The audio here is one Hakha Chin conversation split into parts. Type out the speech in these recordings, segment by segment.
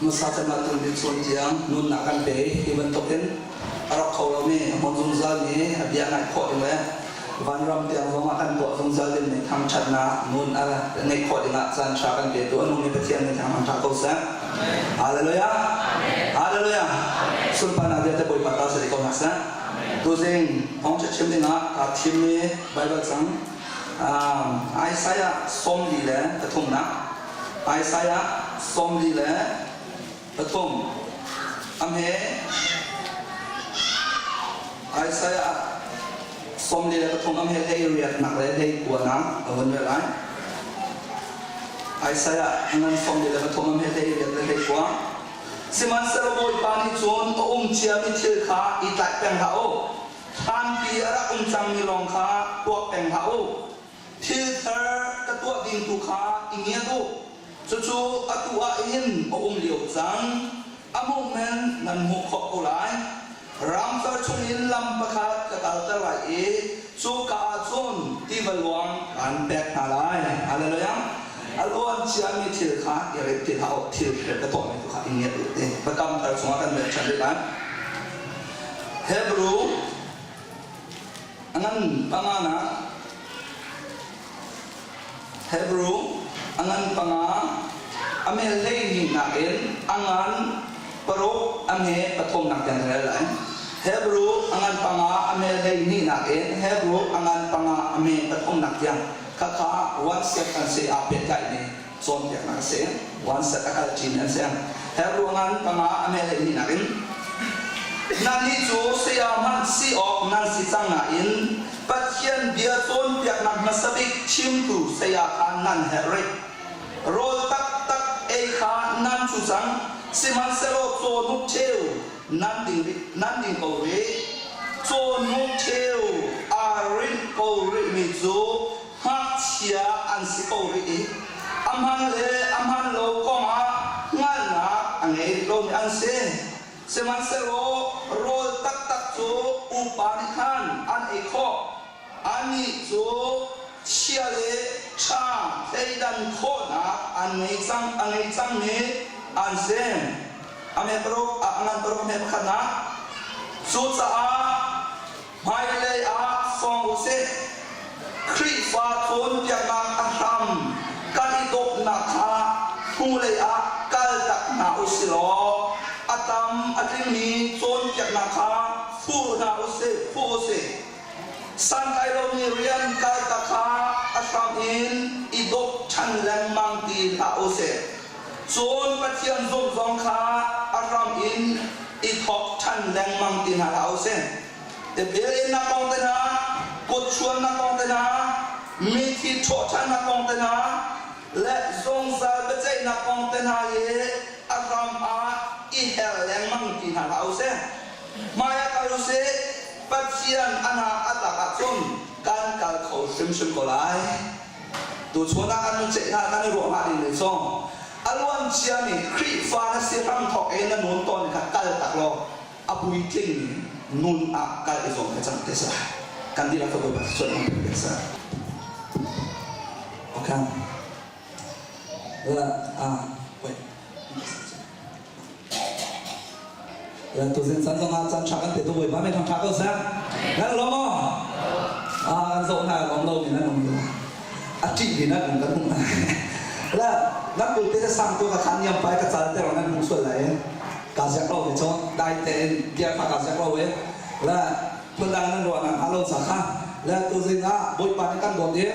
Hmasa cem ah tun chun tiang nunnak kan pe. Hi bantukin a rak kho lomi, a hmun zungzalmi, a bia ngaih khawh ding le vanram tiang zongah kan tuah zungzal dingmi thangṭhatnak nun a ngeih khawh dingah caan ṭha kan petu a nungmi Pathian min thang ṭha ko seh. Hallelujah. Hallelujah. Sunparnak vialte Bawipa ta si ko hna seh. Tuzing thawngṭha chim dingah kaa thimmi Baibal cang Isaiah 43 nak Isaiah 43 a hme. Isaiah 43 a hme 18nak le 19nak a vun rel lai. Isaiah ngan 43 a hme 18 le 19. Sihmanhsehlaw Bawipa nih cun a um ciami thil kha i tlaih peng hlah u. Hlanpi a rak um cangmi lawng kha tuak peng hlah u. Thil thar ka tuah ding tu kha i ngiat u. Cucu atu ah hin a um lio cang. A hmuh men nan hmuh khawh ko lai. Ramcar chungin lam pakhat ka kalter lai i cuka ah cun tiva luang kaan pek hna lai. Hallelujah. A luan ciami thil kha i rem ti hlah u. Thil thar ka tuahmi tu kha i ngiat u ti. Biakam thar chungah kan rel ṭhan rih lai. Hebrew a ngan panga nak Hebrew a ngan panga a mel 12 nakin a ngan paruk a nge pathum nak tiang kan rel lai. Hebrew a ngan panga a mel 12 nakin Hebrew a ngan panga a me pathum nak tiang khakha one set an si aa pehtlaihmi cawnpiaknak a si. One set a kal ṭimi an si. Hebrew a ngan panga a mel 12 nakin Nannih cu saya hmanh si awk nan si cang nain Pathian bia cawnpiaknak hmasa bik chimtu saya kha nan herh rih. Rawl taktak ei kha nan cu cang, sihmanhsehlaw cawhnuk cheu nan ding rih, nan ding ko rih. Cawhnuk cheu aa rinh ko rihmi cu ngakchia an si ko rih i a hman le a hman lo kongah hngalhnak a ngei rih lomi an si. Sihmanhsehlaw rawl taktak cu upa nih khan an ei khawh. Annih cu chia le ṭha thleidan khawhnak an ngei cang a ngei cangmi an si. A hme paruk a ngan paruk a hme pakhatnak. Cucaah hmailei ah fong u sih. Khrihfa cawnpiaknak a hram kan i dawtnak kha hnulei ah kaltak hna u si law a tam a tlingmi cawnpiaknak kha fuh hna u sih, fuh u sih. Santlai lomi rian kaltak kha a hram in i dawt ṭhan lengmang ti hlah u sih. Cun Pathian zumh zong kha a hram in i thawk ṭhan lengmang ti hna hlah u sih. Tipil innak kong te hna, kutchuannak kong te hna, mithi ṭhawhṭhannak kong te hna, le zungzal biaceihnak kong te hna i a hram ah i hel lengmang ti hna hlah u sih. Hmai ah kal u sih, Pathian a hna a tlak ahcun kan kal kho hrimhrim ko lai. Tuchun ah kan nun ceih hna kan i ruah hnga ding nih cun a luan ciami Khrihfa na si hramthawk in na nun tawn kha kal tak law a puitling nun ah kal i zuam ka cang te sa kan dihlak ka Bawipa sual ang te sa. Okay, la ah wait, la tu zin san zong ah chan tha kan te tu Bawipa me thang tha ko sa nan lo mo ah kan zo na lom lo ni nan um lo a ṭih ni nan um kan hung la nan kul te sang tu ka khan yam pai ka cal te nan hung sual lai. Kaa ziak lo ve cu dai tein bia kha kaa ziak lo ve le phundang nan ruah nak hnga lo ca kha le tuzing ah Bawipa nih kan dawt i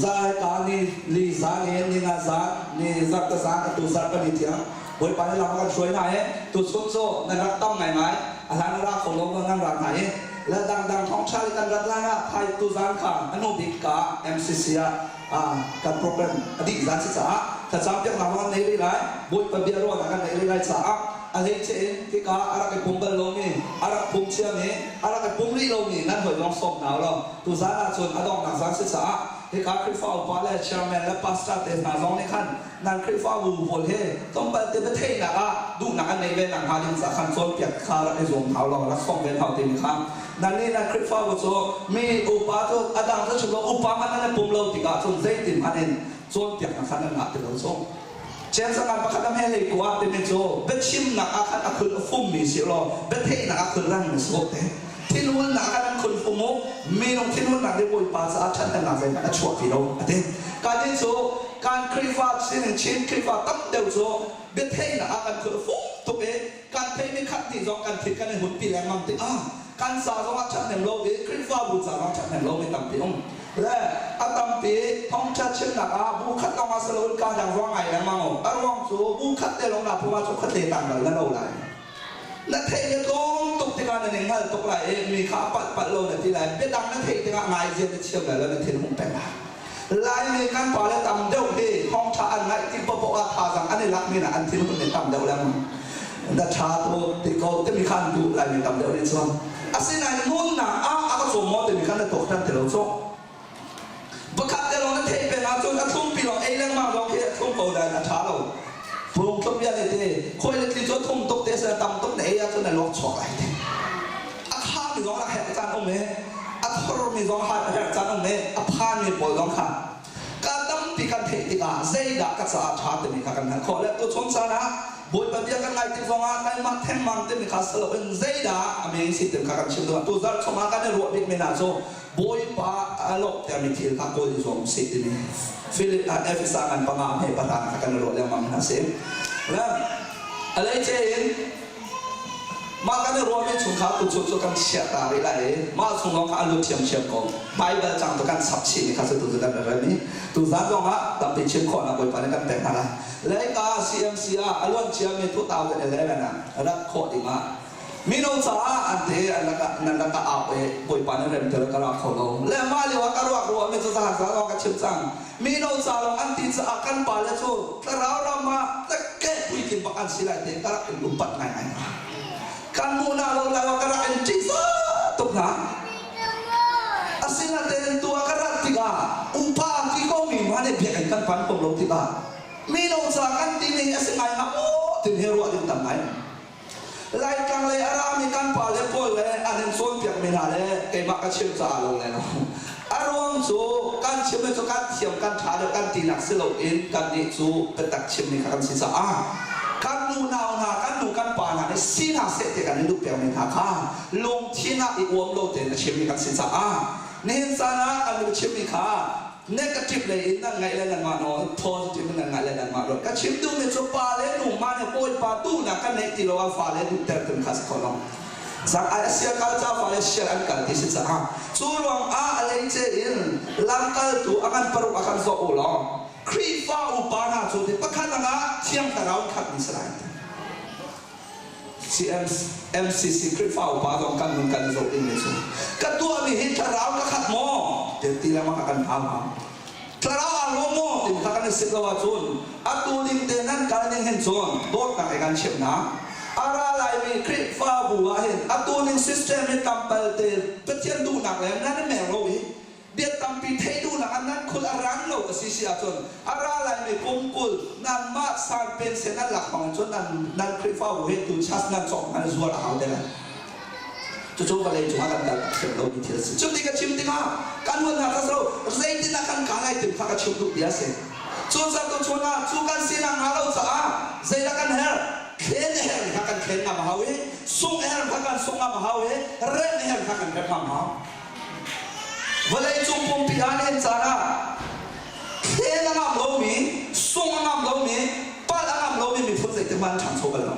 zai ka ni li zan in ni nga zan ni zarh te zan atu zarh pali tiang Bawipa nih lam a kan hruai hna i tuchun cu nan rak tam ngaingai. A hlan a ra kho lo nan ra hna i le dangdang thawngṭha i kan rat lai ah thai tuzan kha anu bik ka MCC ah kan program a dih zan si caah thlacam piaknak kan nei rih lai. Bawipa bia ruahnak kan nei rih lai caah a hleice in hika a rak i pum bal lomi, a rak pum ciami, a rak i pum rih lomi nan hawi zong sawm hna u law tuzan ah cun a donghnak zan si caah hika Khrihfa upa le chairman le pastor te hna zong nih khan nan Khrihfabu pawl hi tlawmpal te biatheihnak ah duhnak an neih ve nakhnga ding caah khan cawnpiak kha rak i zuam hau law rak sawm ve hau timi kha nan nih nan Khrihfabu cu mi upa cu a dang cu chim lo, upa hmanh nan i pum lo tikah cun zeitin hmanh in cawnpiaknak kha nan ngah ti lo cu. James a ngan pakhat a hme hlei kua timi cu biachimnak ah khan a khul a fummi si law biatheihnak ah khul rang na si awk te. Thinhunnak ah khan an khul fum u, minung thinhunnak nih Bawipa caah ṭhathnemnak zeihmanh a chuahpi lo a ti. Kannih cu kan Khrihfa sining Chin Khrihfa tam deuh cu biatheihnak ah kan khul a fum tuk i kan theihmi khat hnih zong kan thin kan i hunpi lengmang tikah kan ca zongah ṭhathnem lo i Khrihfabu ca zongah ṭhathnem lomi tampi um. Le a tampi thawngṭha chimnak ah bu khat lawng ah si loin kaa dang ruang ngai lengmang um. A ruang cu bu khat te lawng naa phum ahcun khuate tang bal na lo lai. Na theih le tlawm tuk tikah na ning hngal tuk lai i mi kha a palh palh lo na ti lai. Biadang na theih tikah ngaizia na thiam lai lo na thin hung peng lai. Laimi kan pale tam deuh hi thawngṭha an ngaih tik paohpaoh ah thazaang an i lakmi nak an thinhun nih tam deuh lengmang. Na ṭha tuk ti ko timi kha an duh Laimi tam deuh nih cun. Asinain nunnak ah a ka cawm maw timi kha na tuaktan ti lo cu. Pakhat te lawng na theih peng ahcun a thlumpi lawng ei lengmang lawng khi a thlum ko nain a ṭha lo. Phung tluk bia nih ti khawi le tli cu a thum tuk te seh tam tuk na ei ahcun na luak chuak lai ti. A khami zong rak herh caan um i a thormi zong herh caan um i a phanmi pawl zong kha ka tampi kan theih tikah zeidah ka caah ṭha timi kha kan hngalh khawh le tuchun caan ah Bawipa bia kan ngai tik zongah kanmah thengmang timi kha si loin zeidah a men si timi kha kan chim duh. Tu zarh chungah kan i ruah bikmi hna cu Bawipa a lawmhtermi thil kha kawl i zuam usih timi Philip Efesa ngan panga hme pahra kha kan i ruah lengmang hna si. A leice in mah kan i ruahmi chung kha tuchun cu kan chiah ta rih lai i mah chung zong kha a lut ṭhiamṭhiam ko. Baibal cang tu kan chap chih ni kha cu tu cu kan rem i tuzan zong ah tampi chim khawhnak Bawipa nih kan pek hna lai. Leika CMC ah a luan ciami 2011 ah rat khawh ding ah mino caah an ti an rak nan rak ka au i Bawipa nih rem tel ka ra kho lo. Le mah lio ah ka ruak ruahmi cu zahan zan ka chim cang. Mino ca lawng an ti caah kan pale cu thlarau ram ah ke puitling bak an si lai te ka rak in upat ngaingai hna. Kan hmuh hna lo lai ka rak in ṭihzah tuk hna. Asinain tu ah ka rat tikah upa ti ko mi hna nih biakinn kan pan ko lo tikah mino ca kan timi hi a si ngai hnga maw timi hi ruah ding tam ngai. Laitlang lei a rami kan pale pawl le an in cawnpiakmi hna le keimah ka chim caah lo le lo. A ruang cu kan chimmi cu kan thiam kan ṭha deuh kan tinak si loin kannih cu biatak chimmi kha kan si caah kan unau hna kan nu kan pa hna nih si hna seh ti kan in duh pengmi hna kha lungthin ah i uam lo tein a chimmi kan si caah nihin caan ah kan nu chimmi kha negative lei in nan ngaih le nanmah nawl positive in nan ngaih le nanmah ruat ka chim duhmi cu pa le nu mah nih bawipa duhnak kan neih ti lo ah fale duhter tum kha si kho lo zang ai asia kal ca fale sial an kal ti si caah cu ruang ah a leice in lamkaltu a ngan paruk a kan zawh u law Khrihfa upa hna cu ti pakhat ah thiang thlarau in khat mi si lai. MCC Khrihfa upa zong kan nun kan i zoh dingmi cu ka tuahmi hi thlarau ka khat maw ti lengmang kha kan hau hnga. Thlarau aa lawm maw timi kha kan i sit lo ahcun atu ding te nan kal ning hin cun dawtnak he kan chimh hna. A ra laimi Khrihfabu ah hin atu ning system hi tampal te Pathian duhnak le nan i mer lo i Bia tampi theih duhnak ah nan khul a rang lo a si si ahcun a ra laimi kum 20 nanmah san pensen nan lak hmang cun nan nan Khrihfabu he tu chas nan cawk nan zuar a hau te lai. Cucu vawlei cungah kan kal tak thiam lomi thil a si. Cuti ka chim tikah kan huat hna kha so zeitindah kan ka lai tim kha ka chim duh bia a si. Cun tu chun ah cu kan sinak hnga lo caah zeidah kan herh? Thlen a herh kha kan thlen ngam a hau i sungh a herh kha kan sungh ngam a hau i remh a herh kha kan remh ngam a hau. Vawleicung pumpi ah nihin caan ah thlen a ngam lomi, sung a ngam lomi, palh a ngam lomi miphun zeitik hmanh an ṭhangcho bal lo.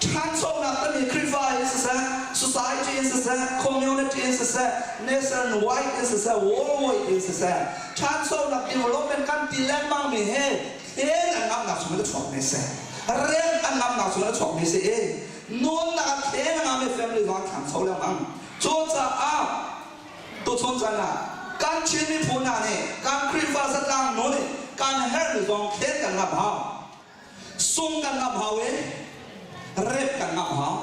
Ṭhanchonak timi Khrihfa in siseh, society in siseh, community in siseh, nation wide in siseh, world wide in siseh, ṭhanchonak development kan ti lengmangmi hi thlen a ngamnak chungin a chuakmi a si. Rem a ngamnak chungin a chuakmi a si i Nunnak a thleng a ngami family zong an ṭhangcho lengmang. Cucaah tuchun caan ah kan Chin miphun hna nih kan Khrihfa zatlang nu nih kan herhmi zong thlen kan ngamh hau. Sung kan ngamh hau i rep kan ngamh hau.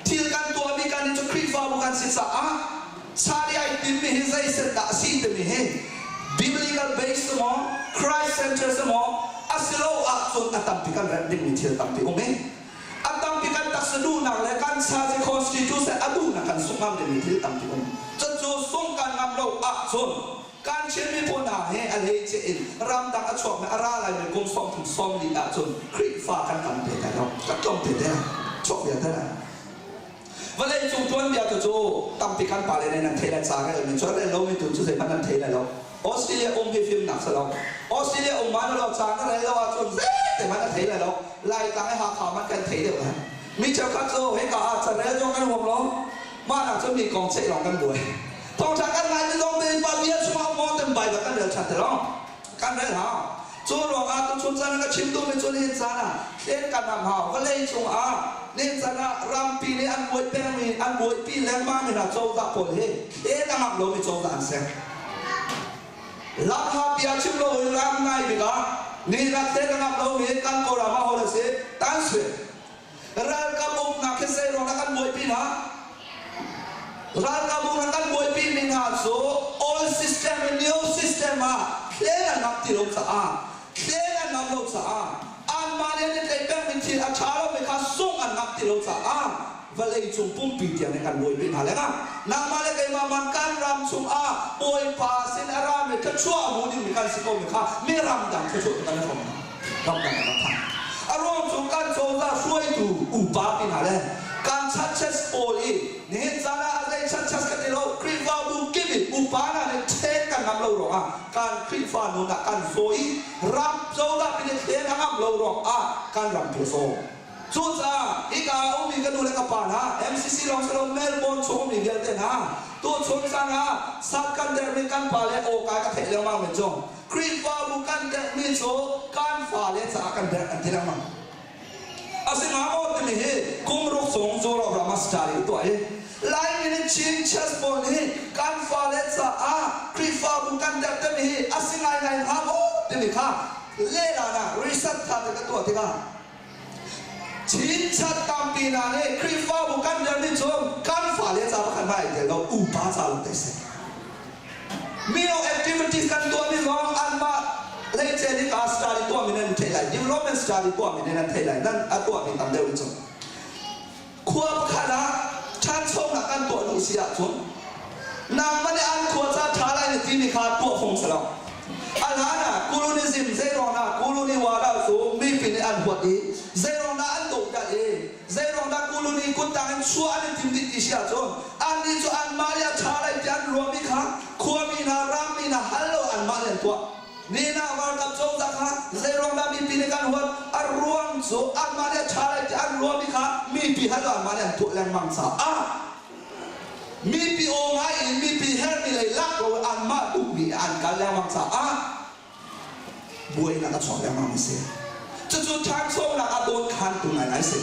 Thil kan tuahmi kan cu Khrihfabu kan si caah sari ai timmi hi zeiset dah a si timi hi biblical base maw Christ center maw asilo ahcun a tampi kan remh dingmi thil tampi um i A tampi kan taksa duhnak le kan sazi constitution a duhnak kan sungh ngam dingmi thil tampi um. Cucu sungh kan ngam lo ahcun Kan Chin miphun hna he a hleice in ramdang a chuakmi a ra laimi kum 30 40 ahcun Khrihfa kan tam te lai lo. Kan tlawm te te lai. Chuak vial te lai. Vawlei cung tuanbia tu cu tampi kan pale nih nan thei lai ca rel mi cu rel lomi tu cu zeihmanh nan thei lai lo. Australia um hi fimnak si lo. Australia um ma na lo ca na rel lo ahcun zeite hmanh na thei lai lo. Laitlang i Hakha hmanh kan thei deuh lai. Mi cheukhat cu hika ah carel zong kan huam lo. Mah nak cun mi kong ceih lawng kan buai. Thawngṭha kan ngai mi zong tein pa bia chungah maw tem Bible kan rel ṭhan te lo. Kan rel hau. Cu ruangah tuchun caan ka chim duhmi cu nihin caan ah thlen kan ham hau. Vawlei cungah nihin caan ah rampi nih an buai pengmi, an buaipi lengmangmi hna cozah pawl hi thlen a ngamh lomi cozah an si. Lamhla bia chim lo in ram ngai bik ah nihin ah thlen a ngamh lomi kan Kawlram ah hol a si. Tan sui. Ralkap uknak hi zei ruangah kan buaipi hna? Ralkap uknak kan buaipi mi hna cu old system in new system ah hlen an ngam ti lo caah hlen an ngam lo caah anmah nih an i tlaih pengmi thil a ṭha lomi kha sungh an ngam ti lo caah vawlei cung pumpi tiang in kan buaipi hna lengah nangmah le keimah man kan ram chungah Bawipa sin a rami thluachuah a hmu dingmi kan si komi kha mi ramdang thluachuah kan i hrawm hna. Ramdang a rak phan. A ruang cu kan cozah hruaitu upa ti hna le kan churches pawl i nihin caan ah a zei churches kan ti lo Khrihfabu kip i upa hna nih ṭhen kan ngam lo ruangah kan Khrihfa nun ah kan zaw i ram cozah pi nih thlen a ngam lo ruangah kan ram pi a zaw. Cucaah hika ah ummi ka nu le ka pa hna, MCC lawng si lo Melbourne chung ummi vialte hna, tuchun caan ah sat kan dermi kan pa le awka ka theih lengmang men cu Khrihfabu kan derhmi cu kan fale caah kan derh an ti lengmang. A si hnga maw timi hi kum ruk chung Europe ram ah study tuah i Laimi nih Chin Church pawl nih kan fale caah Khrihfabu kan derh timi hi a si ngaingai hnga maw timi kha lehlan ah research tha te ka tuah tikah Chinchat tampi hna nih Khrihfabu kan rian cu kan fale ca pakhat hmanh ai tel lo, upa ca lawng te si. Mino activities kan tuahmi zong anmah hleice nih ka study tuahmi nan theih lai, development study tuahmi nan theih lai, nan a tuahmi tam deuh in cu. Khua pakhat ah ṭhanchonak kan tuah duh si ahcun nangmah nih an khua ca ṭha lai na timi kha tuah phung si lo. A hlan ah colonialism zeiruang dah colony wada cu mipi nih an huat i zeiruang dah an dohkalh i zeiruang dah colony kuttang in chuah an i tim dih ti si ahcun annih cu anmah nih a ṭha lai ti an ruahmi kha khuami hna rammi hna hal lo anmah nih an tuah. Nina ralkap cozah kha zeiruang dah mipi nih kan huat? A ruang cu anmah nih a ṭha lai ti an ruahmi kha mipi hal anmah nih an tuah lengmang caah mipi aw ngai in mipi herhmi lei lak lo anmah duhmi an kal lengmang caah buainak a chuak lengmang a si. Cucu ṭhanchonak a dawnkhantu ngaingai si.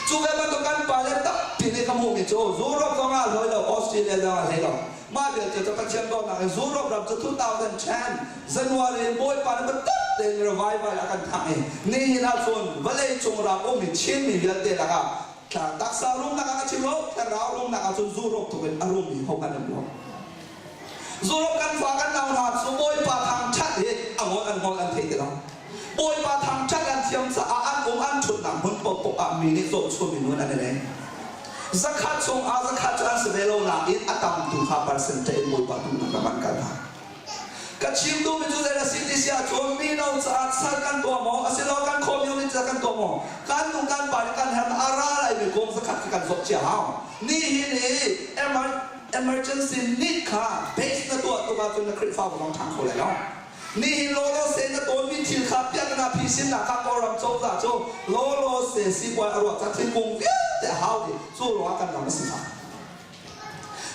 Cu ve bantuk kan pale tampi nih ka hmuhmi cu Europe zong ah hloi lo, Australia zong ah hlei lo. Mah vialte cu Pathian dawtnak in Europe ram cu 2010 January in Bawipa nih biatak tein revival a kan thangh i nihin ahcun vawlei cung ram ummi Chinmi vialte lakah taksa rumnak ah ka chim lo, thlarau rumnak ahcun Europe tluk in a rummi ho hmanh an um lo. Europe kan fa kan nau hna cu Bawipa thangṭhat hi a ngol an ngol an thei ti lo. Bawipa thangṭhat an thiam caah an um an ṭhutnak hmun paohpaoh ah mi nih zohchun in nun an i leng. Zakhat chung ah zakhat cu an si ve lo nain a tam tu kha percentage in Bawipa duhnak ram an kal hna. Ka chim duhmi cu zei a si ti si ahcun mino caah sal kan tuah maw asilo kan community caah kan tuah maw kan nu kan pa nih kan herh a ra laimi kum zakhat khi kan zoh cia hau. Nihin i emergency need kha base na tuah tuk ahcun na Khrihfabu zong ṭhang kho lai lo. Nihin lawlawse na tawnmi thil kha piaknak phisinnak kha Kawlram cozah cu lawlawse sipuai a ruah ca thingkung vialte a hau i cu ruangah kan ram a si phah.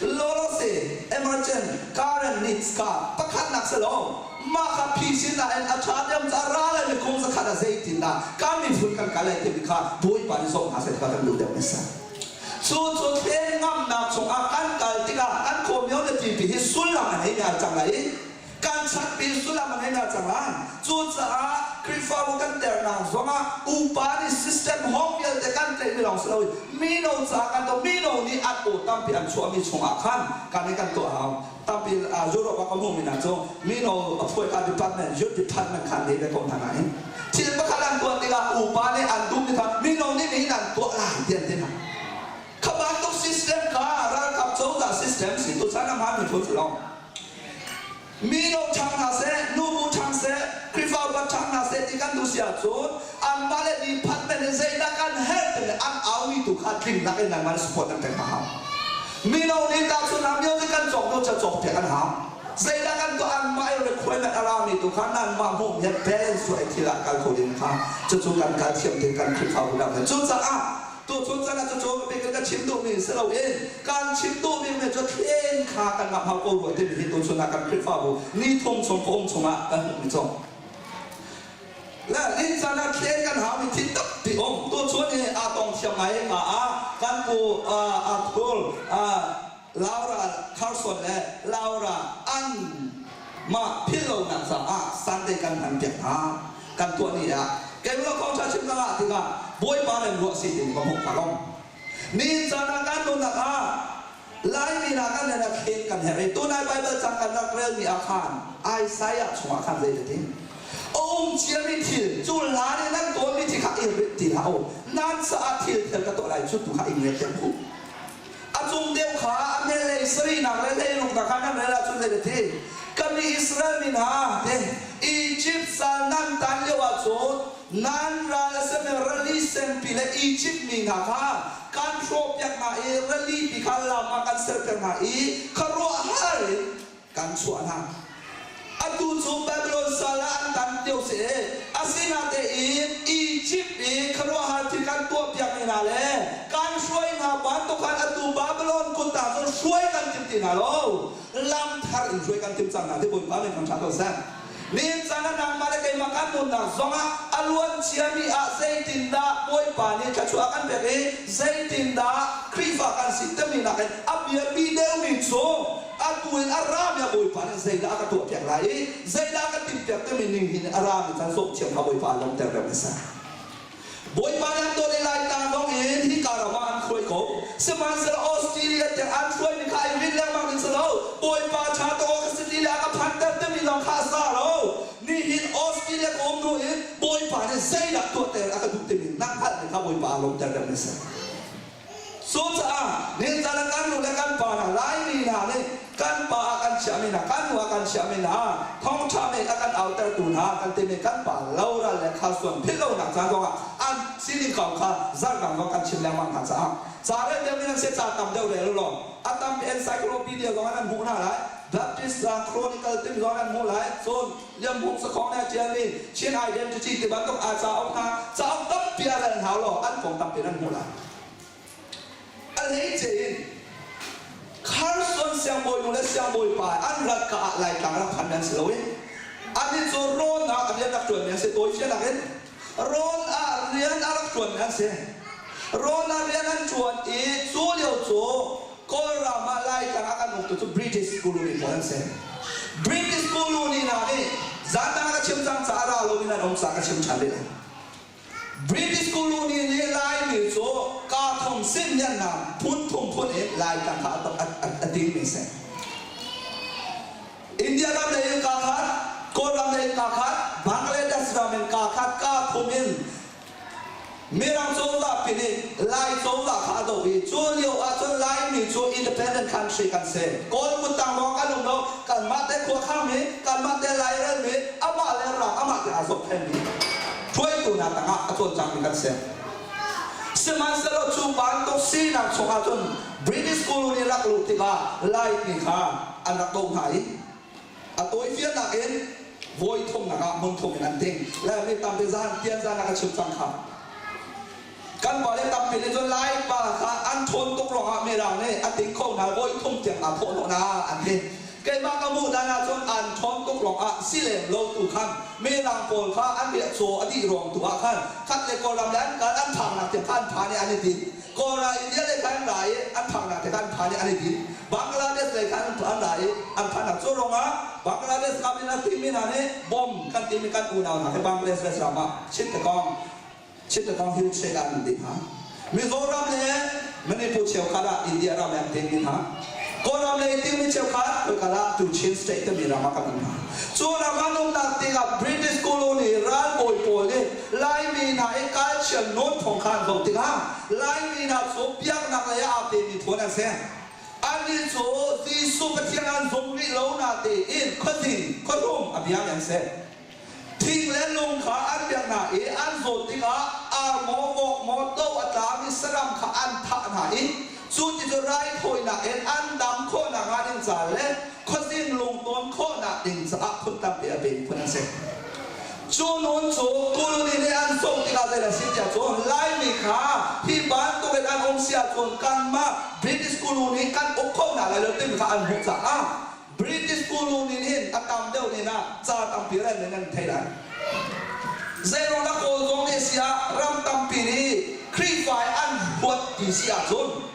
Lawlawse emergent current needs kha pakhatnak si lo mah kha phisinnak in a ṭha deuh ca ra lai mi kum zakhat ah zeitindah kan miphun kan kal lai timi kha Bawipa nih zoh hna seh ti kha kan duh deuh mi si. Cu cu thlen ngamnak chungah kan kal tikah kan community hi sullam a ngei ngai cang lai i kan chatpi sullam a ngei hna cang lai. Cucaah Khrihfabu kan ternak zongah upa nih system hong vialte kan tlaihmi lawng si loin mino caah kan tuah mino nih an aw tampi an chuahmi chungah khan kan i kan tuah hau. Tampi Europe ah ka hmuhmi hna cu mino phuaika department, youth department kha an nei ve ko hna nain thil pakhat an tuah tikah upa nih an duhmi kha mino nih nihin an tuah lai ti an ti hna. Kha bantuk system kha ralkap cozah system si tuchan a hmaan miphun si lo. Mino ṭhang hna seh, nubu ṭhang seh, Khrihfa upa ṭhang hna seh ti kan duh si ahcun anmah le department in zeidah kan herh timi an aumi tu kha tling lakin nangmah nih support nan pek hna hau. Mino nih tahchunhnak music kan cawk hnu ca cawkpiak an hau. Zeidah kan tuah anmah i requirement a rami tu kha nanmah hmuh hian balance tuah i thil ah kal kho ding kha cucu kan kal thiam ding kan Khrihfabu dang he. Cucaah tuchun caan ah cucu bikin ka chim duhmi si loin kan chim duhmi mi cu thlen kha kan ngah hau ko rua timi hi tuchun ah kan Khrihfabu ni thum chung ka um chungah kan hmuhmi cu le ni caan ah thlen kan hau mi thil tampi um tuchun hi aa tong thiam ngai ka ah kan pu Arthur Laura Carson le Laura an mah philhlonak caah Sunday kan hman piak hna. Kan tuah ni ah keimah thawngṭha chim ka ngah tikah Bawipa nan ruah si timi ka hmuh kha lawng. Nihin caan ah kan nunnak ah Laimi hna kan nen ah khen kan herh i tunai Baibal cang kan rak relmi ah khan Isaiah chungah khan zei ti? A um ciami thil cu hlan i nan tawnmi thil kha i rit ti hlah u. Nan caah thil thil ka tuah lai cu tu kha i nget deuh u. A cung deuh kha a hnelei sarihnak le hleiruknak kha nan rel ahcun zei na ti? Ka mi Israel mi hna te Izipt sal nan tan lio ahcun nan ral a simi rili senpi le Izipt mi hna kha kan hrawhpiak hna i rili pi kha lam ah kan serter hna i khuaruahhar in kan chuah hna. Atu cu Babylon sal ah an tan lio si i asinatein Izipt i khuaruahhar thil kan tuahpiakmi hna le kan hruai hna bantuk khan atu Babylon kut ah cun hruai kan tim ti hna lo. Lam thar in hruai kan tim cang hna ti Bawipa min thangṭhat ko seh. Nihin caan ah nangmah le keimah kan nunnak zongah a luan ciami ah zeitindah Bawipa nih thluachuah a kan pek i zeitindah Khrihfa kan si timi nakin a biapi deuhmi cu atu in a rami ah Bawipa nih zeidah a ka tuahpiak lai i zeidah a ka timhpiak timi ning hin a rami caan zawmthiam kha Bawipa a lawmter deuh a si. Bawipa nih an tuah i Laitlang zong in hika ram ah an hruai ko. Sihmanhsehlaw Australia tiang an hruaimi kha ai rin lengmang ding si lo. Bawipa ṭha tuk awk a si ti le a ka phanter timi lawng kha a sa lo. Nihin Australia ka um hnu in Bawipa nih zeidah tuahter a ka duh timi na hngalhmi kha Bawipa aa lawmter deuh a si. Cucaah nihin caan ah kan nu le kan pa hna Laimi hna nih kan pa ah kan chiahmi hna, kan nu ah kan chiahmi hna, thawngṭha mi a kan autertu hna kan timi kan pa loral le khasuan philh lonak caan zongah an sining kong kha zarhdang zong kan chim lengmang hna caah ca rel deuh nih nan si ca tam deuh rel u law a tampi encyclopedia zong ah nan hmuh hna lai Baptist Chronicle timi zong nan hmuh lai cun Liamhmung sakhong nih a ṭialmi Chin Identity ti bantuk aa cauk hna cauk tampi a rel hna law an kong tampi nan hmuh lai. A hleice in Carson siangbawi nu le siangbawi pa an rat ka ah Laitlang rak phan an si lo i an cu rawn ah rian rak ṭuanmi an si tawifianak in rawn ah rian a rak ṭuanmi an si. Rawn ah rian an ṭuan i cu lio cu Kawlram ah Laitlang ah kan uktu cu British colony pawl an si. British colony hna nih zandang ka chim cang caah ra loin an um caah ka chim ṭhan rih lai. British colony nih Laimi cu kaa thong sin liannak phun thum phun in Laitlang kha a dingmi si. India ram lei in kaa khat, Kawlram lei in kaa khat, Bangladesh ram in kaa khat, kaa thum in Mirang cozah pi nih Lai cozah kha a doh i cu lio ahcun Laimi cu independent country kan si. Kawl kuttang lawng kan um lo. Kanmah te khuakhang mi, kanmah te Lairel mi, amah le ram amah te aa zohkhenmi hruaitu hna tangah a cawlcangmi kan si. Sihmanhsehlaw cu bantuk sinak chungah cun British colony rak luh tikah Laimi kha an rak doh hna i A tawifiannak in vawi thumnak ah hmun thum in an ting. Le mi tampi zan tian zan ah ka chim cang kha. Kan pa le tampi nih cun Lai pa kha an ṭhawn tuk ruangah Mirang nih a ting kho hna vawi thum tiang aa thawh hnawh hna an ti. Keimah ka hmuh dan ahcun an ṭhawn tuk ruangah si lem lo tu khan Mirang pawl kha an riahcaw a dih ruang tu ah khan khat le Kawlram le an kal an phaknak tiang kha an phan i an i din. Kawlra India lei khan an ra i an phaknak te kha an phan i an i din. Bangladesh lei khan an ra i an phannak cu ruangah Bangladesh ram in a timi hna nih bom kan timi kan unau hna hi Bangladesh ram ah Chittagong Chittagong Hill State ah an din hna. Mizoram le Manipur cheukhat ah India ram an timi hna. Kawlram lei timi cheukhat khoikal ah tu Chin State timi ram ah kan um hna. Cu ram an umnak tikah British colony ralbawi pawl nih Laimi hna i culture nawn thawng kha an zoh tikah Laimi hna cu biaknak lei ah aa pemi phun an si. Annih cu Jesuh Pathian an zum rih lo natein khuazing, khuahrum a biami an si. Thing le lung kha an biak hna i an zawt tikah ar maw, vok maw, to a tlami saram kha an thah hna i cu ti cu raithawinak in an dam khawhnak hnga ding ca le khuazing lungtawn khawhnak ding caah phun tampi a pemi phun an si. Cu nun cu Kuluni nih an sungh tikah zei a si tiah cun Laimi kha hi bantuk in an um si ahcun kanmah British Kuluni kan uk kho hna lai lo timi kha an hmuh caah British Kuluni nih hin a tam deuh nin ah ca tampi ren in an thei lai. Zeiruang dah Kawl zong nih si ah ram tampi nih Khrihfa i an huat ti si ahcun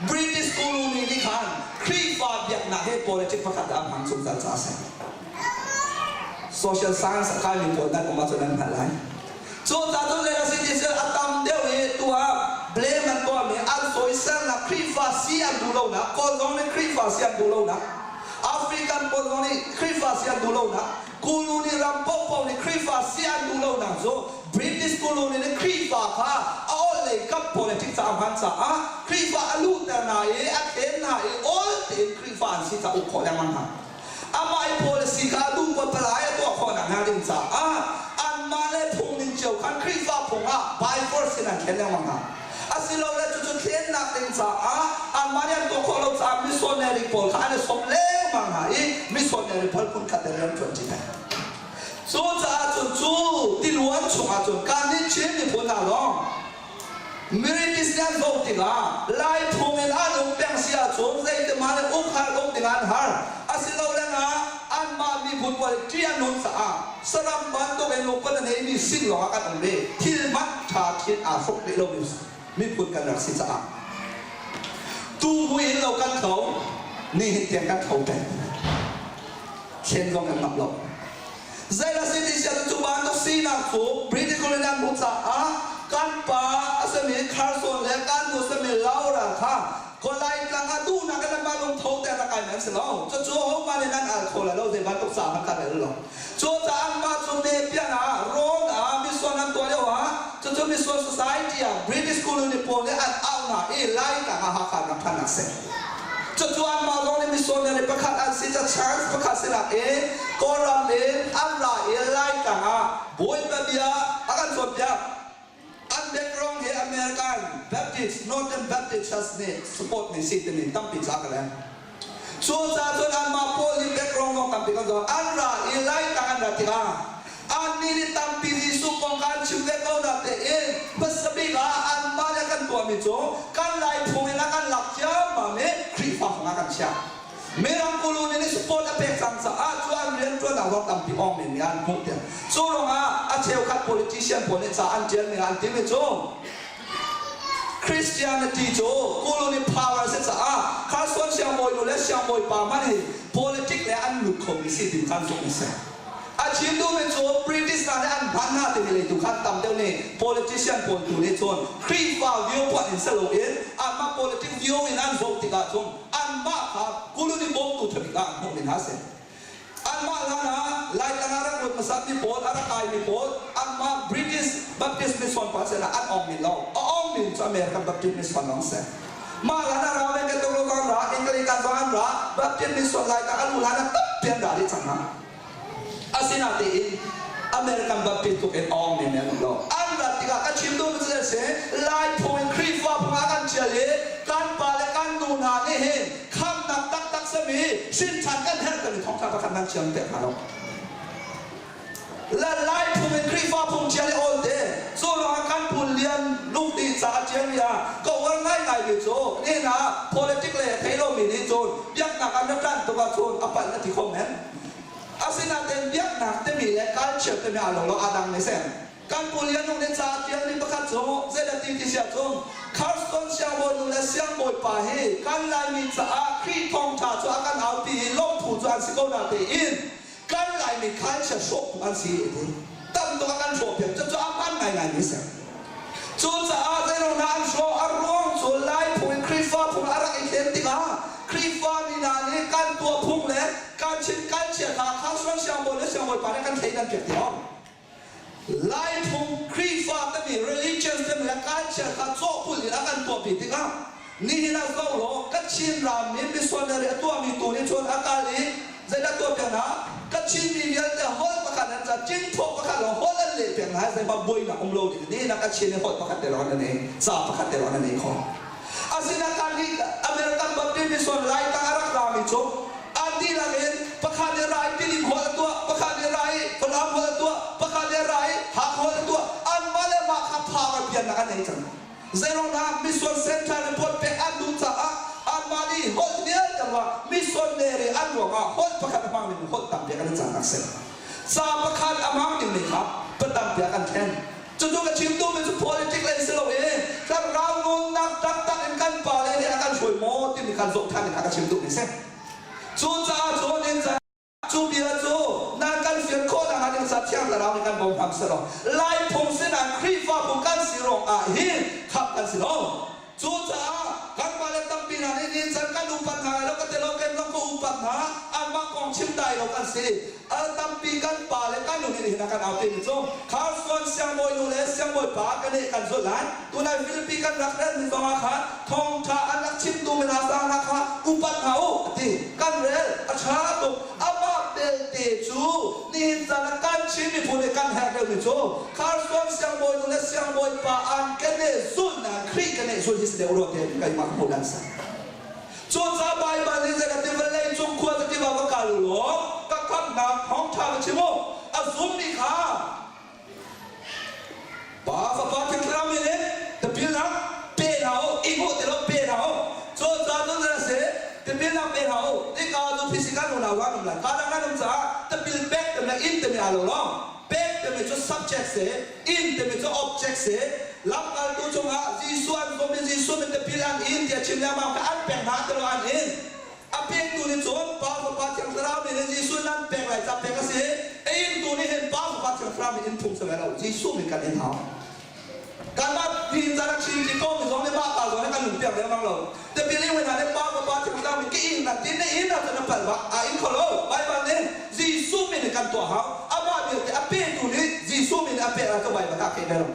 British colony nih khan Khrihfa biaknak hi politics pakhat ah a hmang zungzal caah a si. Social science a kaimi pawl nan um ahcun nan hngalh lai. Cu ca cun zei a si ti a tam deuh i tu ah blame an tuahmi an sawiselnak Khrihfa si an duh lonak, Kawl zong nih Khrihfa si an duh lonak, African pawl zong nih Khrihfa si an duh lonak, Colony ram paohpaoh nih Khrihfa si an duh lonak cu British colony nih Khrihfa kha a awl kap politics ca a hman caah Khrihfa a luhter hna i a thlen hna i awl tein Khrihfa an si caah uk khawh lengmang hna. Amah i policy kha a duh palai a tuah khawh nakhnga ding caah anmah le phung ning cio khan Khrihfa phung ah by force in an thlen lengmang hna. Asilole cucu thlennak ding caah anmah nih an tuah khawh lo caah missionary pawl kha an i sawm lengmang hna i missionary pawl phunkhat in rian ṭuan ṭi peng. Cucaah cun cu tiluan chungah cun kannih Chin miphun hna lawng British nih an zoh tikah Lai phung in an um peng si ahcun zeitihmanh in uk har uk ding an har. Asilole ah anmah miphun pawl hi ṭih an nun caah saram bantuk in lungput a neimi sin lawngah kan um i thil hmanh ṭha ṭhin aa hruk rih lomi miphun kan rak si caah tu in lo kan tho nihin tiang kan tho peng. Thlen zong kan ngamh lo. Zei a si ti siah cu bantuk sinak cu British colonial hmuh caah kan pa a simi Carson le kan nu simi Laura kha Kolai tlang ah duhnak in anmah lungtho te rak kai men si lo. Cucu hohmah nih nan al kho lai lo zei bantuk ca hmanh kha rel lo. Cucaah anmah cu Nepian ah rawn ah mission an tuah lio ah cucu mission society ah British colony pawl nih an auh hna i Lai tlang ah Hakha rak ṭhan nak si. Cucu anmah zong nih missionary pakhat an si ca chance pakhat sinak in Kawlram in an ra i Laitlang ah Bawipa bia a kan cawnpiak. An background hi American Baptist, Northern Baptist Church nih support mi si timi tampi ca ka leng. Cucaah cun anmah pawl nih background zong tampi kan zoh. An ra i Laitlang an rat tikah annih nih tampi Jesuh kong kha an chim ve ko na tein hmasa bik ah anmah nih a kan tuahmi cu kan Lai phung in a kan lak ciammam i Khrihfa fang ah kan chiah. Mirang kulu nih support a pek cang caah cu an rianṭuannak zong tampi awng men nih an hmuh tiah. Cu ruangah a cheukhat politician pawl nih ca an ṭialmi ah an timi cu Christianity cu colony power a si caah Carson siangbawi nu le siangbawi pa hmanh hi politic le an lut khomi si ti khan zumh a si. A chim duhmi cu British hna nih an hman hna timi lei tu khan tam deuh nih politician pawl tu nih cun Khrihfa viewpoint in si loin anmah politic view in an zoh tikah cun anmah kha colony bawmtu ṭhabik ah an hmuhmi hna a si. Anmah hlan ah Laitlang ah rak lut hmasatmi pawl, a rak kaimi pawl, anmah British Baptist Mission pa sinah an ong min lo. A ong min cu American Baptist Mission lawng si. Mah hlan ah Roman Catholic zong an ra, Anglican zong an ra, Baptist Mission Laitlang an luh hlan ah tampi an ra dih cang hna. Asinain American Baptist tluk in ong men an um lo. An rat tikah ka chim duhmi cu zei a si? Lai phung in Khrihfa phung ah kan ṭial i kan pa le kan nu hna nih hin khamhnak taktak sami hrinṭhan kan herh timi thawngṭha pakhat nan thiam pek hna lo. Le Lai phung in Khrihfa phung ṭial i awl te cu ruangah kan phun lian lungti ca a ṭialmi ah ka uar ngaingaimi cu nihin ah politic lei a thei lomi nih cun biaknak ah na ṭan tuk ahcun a palh na ti kho men. Asinain biaknak timi le culture timi aa lo lo aa dang ne sen. Kan pu Lian Nung nih ca a ṭialmi pakhat cu zeidah ti ti si ahcun Carson siangbawi nu le siangbawipa hi kan Laimi caah Khrih thawngṭha cu a kan aupi i lawmhthu cu an si ko natein kan Laimi culture hrawhtu an si a ti. Tam tuk a kan hrawhpiak. Cucu a hmaan ngaingaimi a si. Cucaah zeiruang dah an hrawh? A ruang cu Lai phung in Khrihfa phung a rak i thlen tikah Khrihfa mi hna nih kan tuah phung le kan chim kan chia kha Carson siangbawi le siangbawipa nih kan thleidan piak ti lo. Laiphung Khrihfa timi religion timi le culture kha cawhpulh in a kan tuahpi tikah Nihin ah zoh law Kachin ram i missionary a tuahmi tu nih cun a kal i zeidah tuah piak hna? Kachin mi vialte holh pakhat an ca Cinkhua pakhat lawng holh an leh piak hna i zeihmah buainak um lo ding nihin ah Kachin i holh pakhat te lawng an nei ca pakhat te lawng an nei kho. Asinain kan nih American Baptist mission Laitlang a rak rami cu an dihlak in pakhat nih rai Tidim holh a tuah, pakhat nih rai Falam holh a tuah, pakhat nih rai Hakha holh a tuah. Anmah le mah kha power piannak an nei cang. Zeiruangah mission center report pek an duh caah anmah nih holh vialte ruang missionary an ruangah holh pakhat a hmang ding holh tampi an cang nak si. Ca pakhat a hmang ding mi kha patampi ah kan thlen. Cucu ka chim duhmi cu politic lei si lo i thlarau nunnak taktak in kan pa le nih a kan hruai maw timi kan zoh than kha ka chim duhmi si. Cucaah cun in Cu bia cu nan kan fian khawh nakhnga ding ca Thiang Thlarau nih kan bawm hram selaw Lai phung sinak Khrihfabu kan si ruangah hin khap kan si lo. Cucaah kanmah le tampi hna nih nihin chan kan upat hna lai lo ka ti lo kem zong ka upat hna anmah kong chim dai lo kan si. Al tampi kan pa le kan nu nih nihin ah kan au timi cu Kharsuan siangbawi nu le siangbawi pa kan nih kan zulh lai. Tunai Filipi kan rak relmi zongah khan thawngṭha an rak chimtu mina sang hna kha upat hna u a ti. Kan rel a ṭha tuk. Amah belte cu nihin caan ah kan Chin miphun nih kan herh deuhmi cu Kharsuan siangbawi nu le siangbawi pa an keneh zulh nain Khrih keneh zulh hi si deuh rua tiah keimah ka hmuh dan si. Cucaah Baibal nih zei ka ti vawlei cung khua cu tiva va kal u law ka khamhnak thawngṭha va chim u. A zummi kha Pa Fapa Thiang Thlarau min in tipilnak pe hna u, i hmuh ti lo pe hna u. Cucaah cun zei a si? Tipilnak pe hna u. Nika cu phisi kan unau an um lai. Kaa dang an um caah tipil pek timi le in timi aa lo lawng. Pek timi cu subject si, in timi cu object si. Lamkaltu cungah Jesuh an zumh i Jesuh min tipil an in tiah chim lengmang kha an pek hna ti lo an in. A pektu nih cun Pa Fapa Thiang Thlarau min in Jesuh nan pek lai ca pek a si. A intu nih hin Pa Fapa Thiang Thlarau min in phung si ve lo. Jesuh min kan in hau. Kanmah nihin caan ah Chin ti ko mi zong nih mah pa zong nih kan lungpiak lengmang lo. Tipil ing hna nih Pa Fapa Thiang Thlarau min ka in nan ti na in ahcun na palh bak. A in kho lo. Baibal nih Jesuh min in kan tuah hau. Amah vialte a petu nih Jesuh min in a pek ahcun Baibal ah a keh ve lo.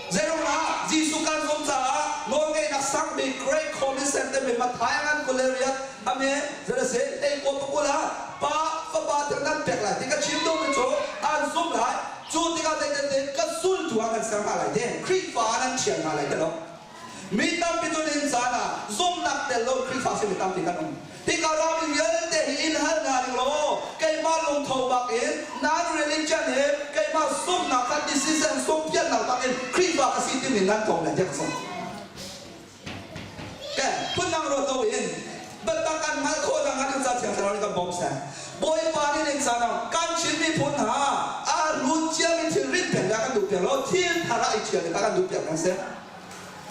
Zeiruangah Jesuh kan zumh caah nawlngeihnak sang bik Great Commission timi Matthai a ngan 28 ame zerase hlei kua pakul ah Pa Fapa tiang nan pek lai ti ka chim duhmi cu an zumh lai cu tikah zeitintin ka zultu ah kan ser hna lai ti Khrihfa ah nan thial hna lai ti lo Mi tampi cu nihin caan ah zumhnak tel lo Khrihfa simi tampi kan um. Hika rami vialte hi in hal hna ning law keimah lungtho bak in nan religion he keimah zumhnak kha decision sungphiatnak bak in Khrihfa ka si timi nan tlawm lai tiah ka zumh. Ke phundang ruat lo in biatak kan hngalh khawh nakhnga ding ca Thiang Thlarau nih kan bawm seh. Bawipa nih ning caan ah kan Chin miphun hna a hlun ciami thil rit peng kan duh piak lo thil thar ah i ṭhial kha kan duh piak hna seh.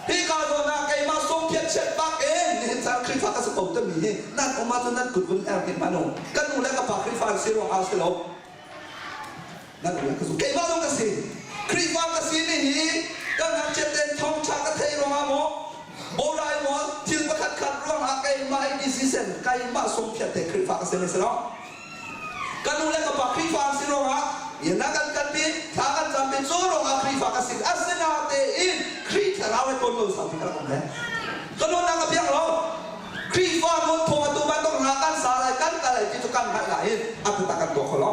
Hika zawn ah keimah sungphiat chiat bak in nihin caan Khrihfa ka si ko timi hi nan um ahcun nan kut vun er hnik hmanh u. Kan nu le ka pa Khrihfa an si ruang ah si lo. Nan u le ka zu. Keimah zong ka si. Khrihfa ka si mi hi kan ngakchiat tein thawngṭha ka theih ruangah maw borai maw thil pakhat khat ruangah keimah i decision keimah sungphiat te Khrihfa ka si mi si lo. Ka nu le ka pa Khrihfa an si ruangah inn ah kan kalpi, thla kan campi, cu ruangah Khrihfa ka si. Asinatein Khrih thlarau he tawn lo saupi ka rak um le. Ka nun ah ka piang lo. Khrihfa nun phung atu bantuk hna kan sa lai, kan kal lai ti cu kan hngalh nain a taktak kan tuah kho lo.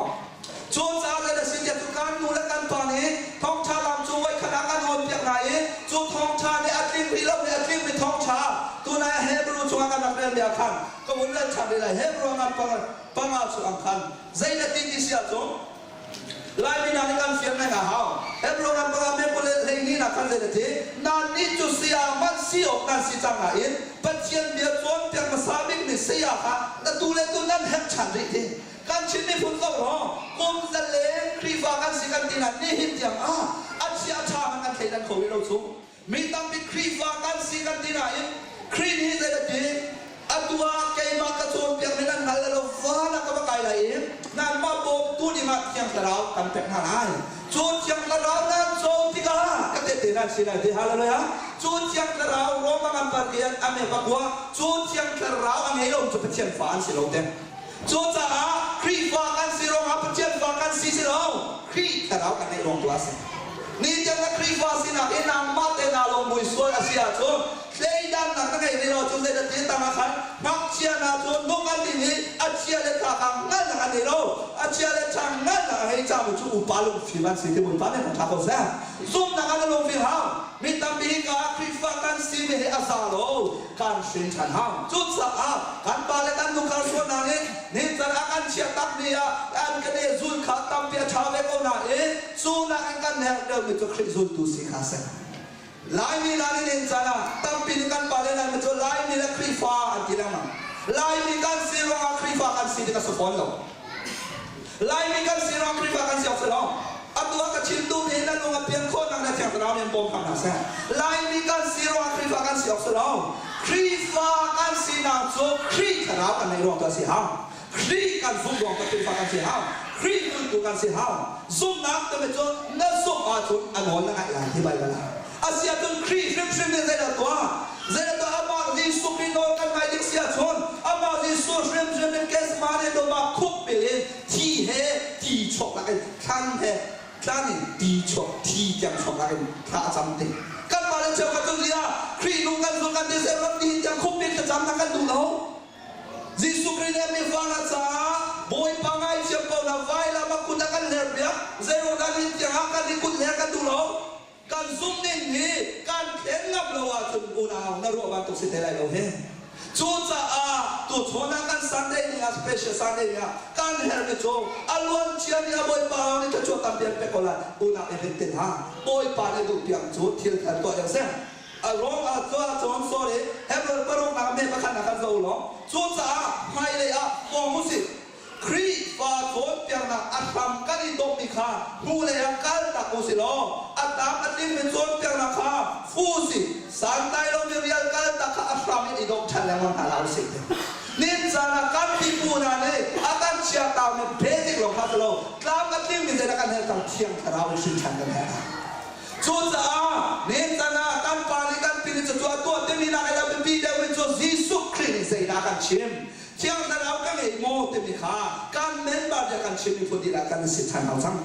Cucaah zei a si tiah cu kan nu le kan pa nih thawngṭha lam cu voikhat ah kan hawnpiak hna i cu thawngṭha nih a tling rih lo i a tlingmi thawngṭha tunai Hebrew chungah kan rak relmi ah khan ka vun rel ṭhan rih lai. Hebrew ah panga chung ah khan zei na ti ti si ahcun Laimi hna nih kan fian ngai a hau. Hebrew ram panga me kul le 12 ah khan zei na ti? Nannih cu saya hmanh si awk nan si cang nain Pathian bia cawnpiak hmasa bikmi saya kha na tu le tu nan herh ṭhan rih ti. Kan Chin miphun ko law kum zaleng Khrihfa kan si kan ti nain nihin tiang ah a chia a ṭha hmanh kan thleidan kho rih lo cu. Mi tampi Khrihfa kan si kan ti nain Khrih nih zei a ti? Atu ah keimah ka cawnpiakmi nan hngal lo van ah ka va kai lai i nanmah bawmtu dingah Thiang Thlarau kan pek hna lai. Cu Thiang Thlarau nan cawn tikah ka tehte nan si lai ti hallelujah. Cu Thiang Thlarau Roma ngan parkian ame pakua cu Thiang Thlarau a ngei lo cu Pathian fa an si lo te. Cucaah Khrihfa kan si ruangah Pathian fa kan si si lo, Khrih thlarau kan ngeih ruang tu a si. Nitin na Khrihfa sinak i nangmah te naa lungmui sual a si ahcun thleidannak Hngalhnak na ngei rih lo ahcun zeidah ti tang ah khan ngakchia hna cu nung an din i a chia le ṭha kha hngalhnak an ngei lo. A chia le ṭha hngalhnak a ngei cangmi cu upa lungfim an si ti Bawipa nih kan ṭha ko seh. Zumhnak ah na lungfim hau. Mi tampi hika ah Khrihfa kan simi hi a za lo. Kan hrin ṭhan hau. Cucaah kan pa le kan nu khar sualnak nih nican a kan chiah takmi ah an kan i zul kha tampi a ṭha ve ko nain cu nakin kan herh deuhmi cu Khrih zultu si kha a si. Laimi hna nih nihin caan ah tampi nih kan pale hna cu Laimi le Khrihfa an ti lengmang. Laimi kan si ruangah Khrihfa kan si ti ka si fawn lo. Laimi kan si ruangah Khrihfa kan si awk si lo. Atu ah ka chim duhmi hi nan lung a pian khawhnak le Thiang Thlarau nih an bawm hram hna seh. Laimi kan si ruangah Khrihfa kan si awk si lo. Khrihfa kan sinak cu Khrih Thlarau kan neih ruang tu a si hau. Khrih kan zumh ruang ka Khrihfa kan si hau. Khrih zultu kan si hau. Zumhnak timi cu na zumh ahcun a nawl na ngaih lai ti Baibal ah. A si ahcun Khrih hrimhrim nih zeidah tuah? Zeidah tuah amah Jesuh Khrih nawl kan ngaih ding si ahcun amah Jesuh hrimhrim in Gethsemane dum ah khuk bil in thi he ti chuak lakin thlan he tlan in ti chuak thi tiang chuak lakin thla a cam ti. Kanmah le cheukhat cu ziah Khrih nu kan zul kan ti zeirang ti hin tiang khuk bil thlacam na kan duh lo. Jesuh Khrih nih mi fa caah Bawipa ngaithiam ko na vailam a kut a kan hlerpiak zeiruang dah nihin tiangah kan i kut hler kan duh lo kan zumh ning hi kan thlen ngam lo ahcun unau na ruah bantuk si te lai lo hi cucaah tuchun ah kan Sunday ni ah special Sunday ni ah kan herhmi cu a luan ciami a Bawipa nih thluachuah tampi an pek ko lai unau i rin tin ha Bawipa nih duh piak cu thil thar tuah ding si A ruang ah cu ahcun sorry Hebrew paruknak me pakhat ah kan zoh law cucaah hmailei ah pawng usih Khrihfa cawnpiaknak a hram kan i dawhmi kha hnulei ah kaltak usih law a tlam a tlingmi cawnpiaknak kha fu usih santlai lomi rial kaltak kha a hram in i dawh ṭhan lengmang hna hlah usih Nin caan ah kan pipu hna nih a kan chiahtaumi basic lawng kha si lo tlam a tlingmi zeidah kan herh cang Thiang Thlarau in hrin ṭhan kan herh. Cucaah nihin ah kan pa nih kan pi nih cucu a tuah timi nakin a biapi deuhmi cu Jesuh Khrih nih zeidah a kan chim? Thiang Thlarau ka ngei maw timi kha kan member nih a kan chimmi phun dihlak kan si ṭhan hau cang.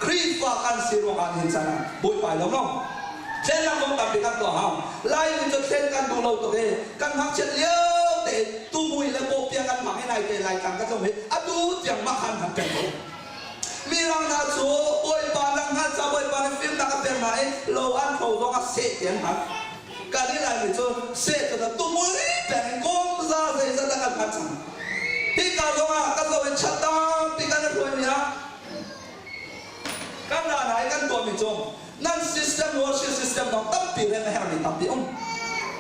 Khrihfa kan si ruangah nihin caan ah Bawipa i lawm lo. Thlennak zong tampi kan tuah hau. Laimi cu thlen kan duh lo tuk i kan ngakchiat lio tein tumui le bawhpia kan hmang i naite Laitlang kan tlung hi atu tiang mah khan hman peng ko. Mirang hna cu Bawipa langhnak ca Bawipa nih fimnak a pek hna i lo an hlo zong ah seh ti an hman. Kan i Laimi cu seh cu na tumui peng in kumza zeizat dah kan hman cang. Hika zong ah kan zoh i chat tampi kan i hruaimi ah kan ra hna i kan tuahmi cu nan system worship system dong tampi rian a herhmi tampi um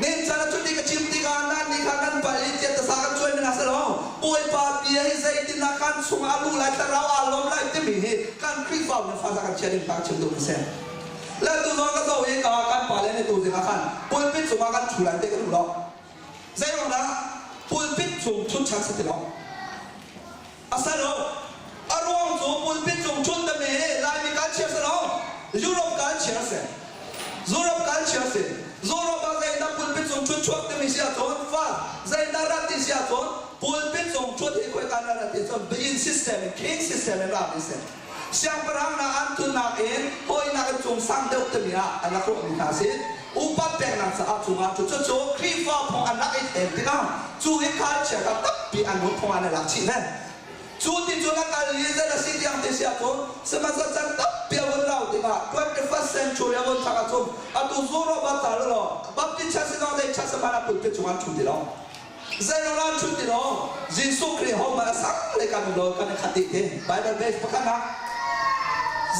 nin chan ah cuti ka chim tikah nan nih kha nan palh i chiat tasa kan cuai men hna law Bawipa bia hi zeitindah kan chungah a luh lai thlarau aa lawm lai timi hi kan Khrihfa nih fa kan chia ding ta chim duh seh le tu zong ka zoh i ka kan pa le nih tu zing ah khan pulpit cungah kan thu lai te ka duh lo zei ruang dah pulpit cung thut chan si ti lo A si lo. A ruang cu pulpit cung ṭhut timi hi Laimi culture si lo. Europe culture si. Europe culture si. Europe ah zeidah pulpit cung ṭhut chuak timi si ahcun fa zeidah rat ti si ahcun pulpit cung ṭhut hi khoika dah rat ti cun Beijing system in king system in rami si. Siangpahrang hna an ṭhutnak in hawinak in cung sang deuh timi ah an rak ruahmi hna si. Upat peknak caah cungah cu cucu Khrihfa phung an rak i thlen tikah cu hi culture kha tampi an hun phung an i lak chih ve. Cu ti cun a kal i zei a si tiang ti si ahcun sihmanhsehlaw chan tampi a vun rau tikah 21st century a vun thak ahcun atu Europe ah ca law Baptist church si zong zei church hmanh ah pulpit cungah an ṭhu ti lo. Zeiruang ah ṭhut ti lo Jesuh Khrih hohmanh a sang le kan um lo kan i khat dih ti Bible verse pakhat ah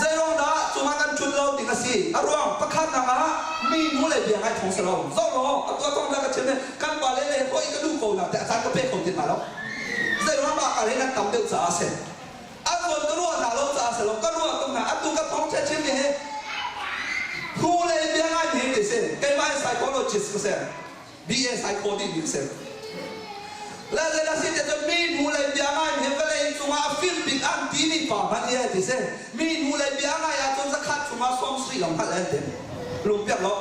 zeiruang dah cungah kan ṭhut lo ding a si a ruang pakhatnak ah mi nu le bia ngai thong si lo zoh law a tuah thong dah ka chim kan pa le le hoi ka duh ko na te a caan ka pe kho ti hna lo zeiruang mah ka le nan tam deuh caah a si an zawn ka ruah hna lo caah si lo ka ruah tuk hna atu ka thong ṭhe chim mi hi hnu le bia ngai mi ti si keimah psychologist ka si BA psycho dih ding si. Le le na si te cun mi nu lei bia ngai hi vawlei cungah a fim bik an ti mi pa hmanh hi ti si. Mi nu lei bia ngai ahcun zakhat chungah 70 lawng hngalh an ti. Lungpiak lo.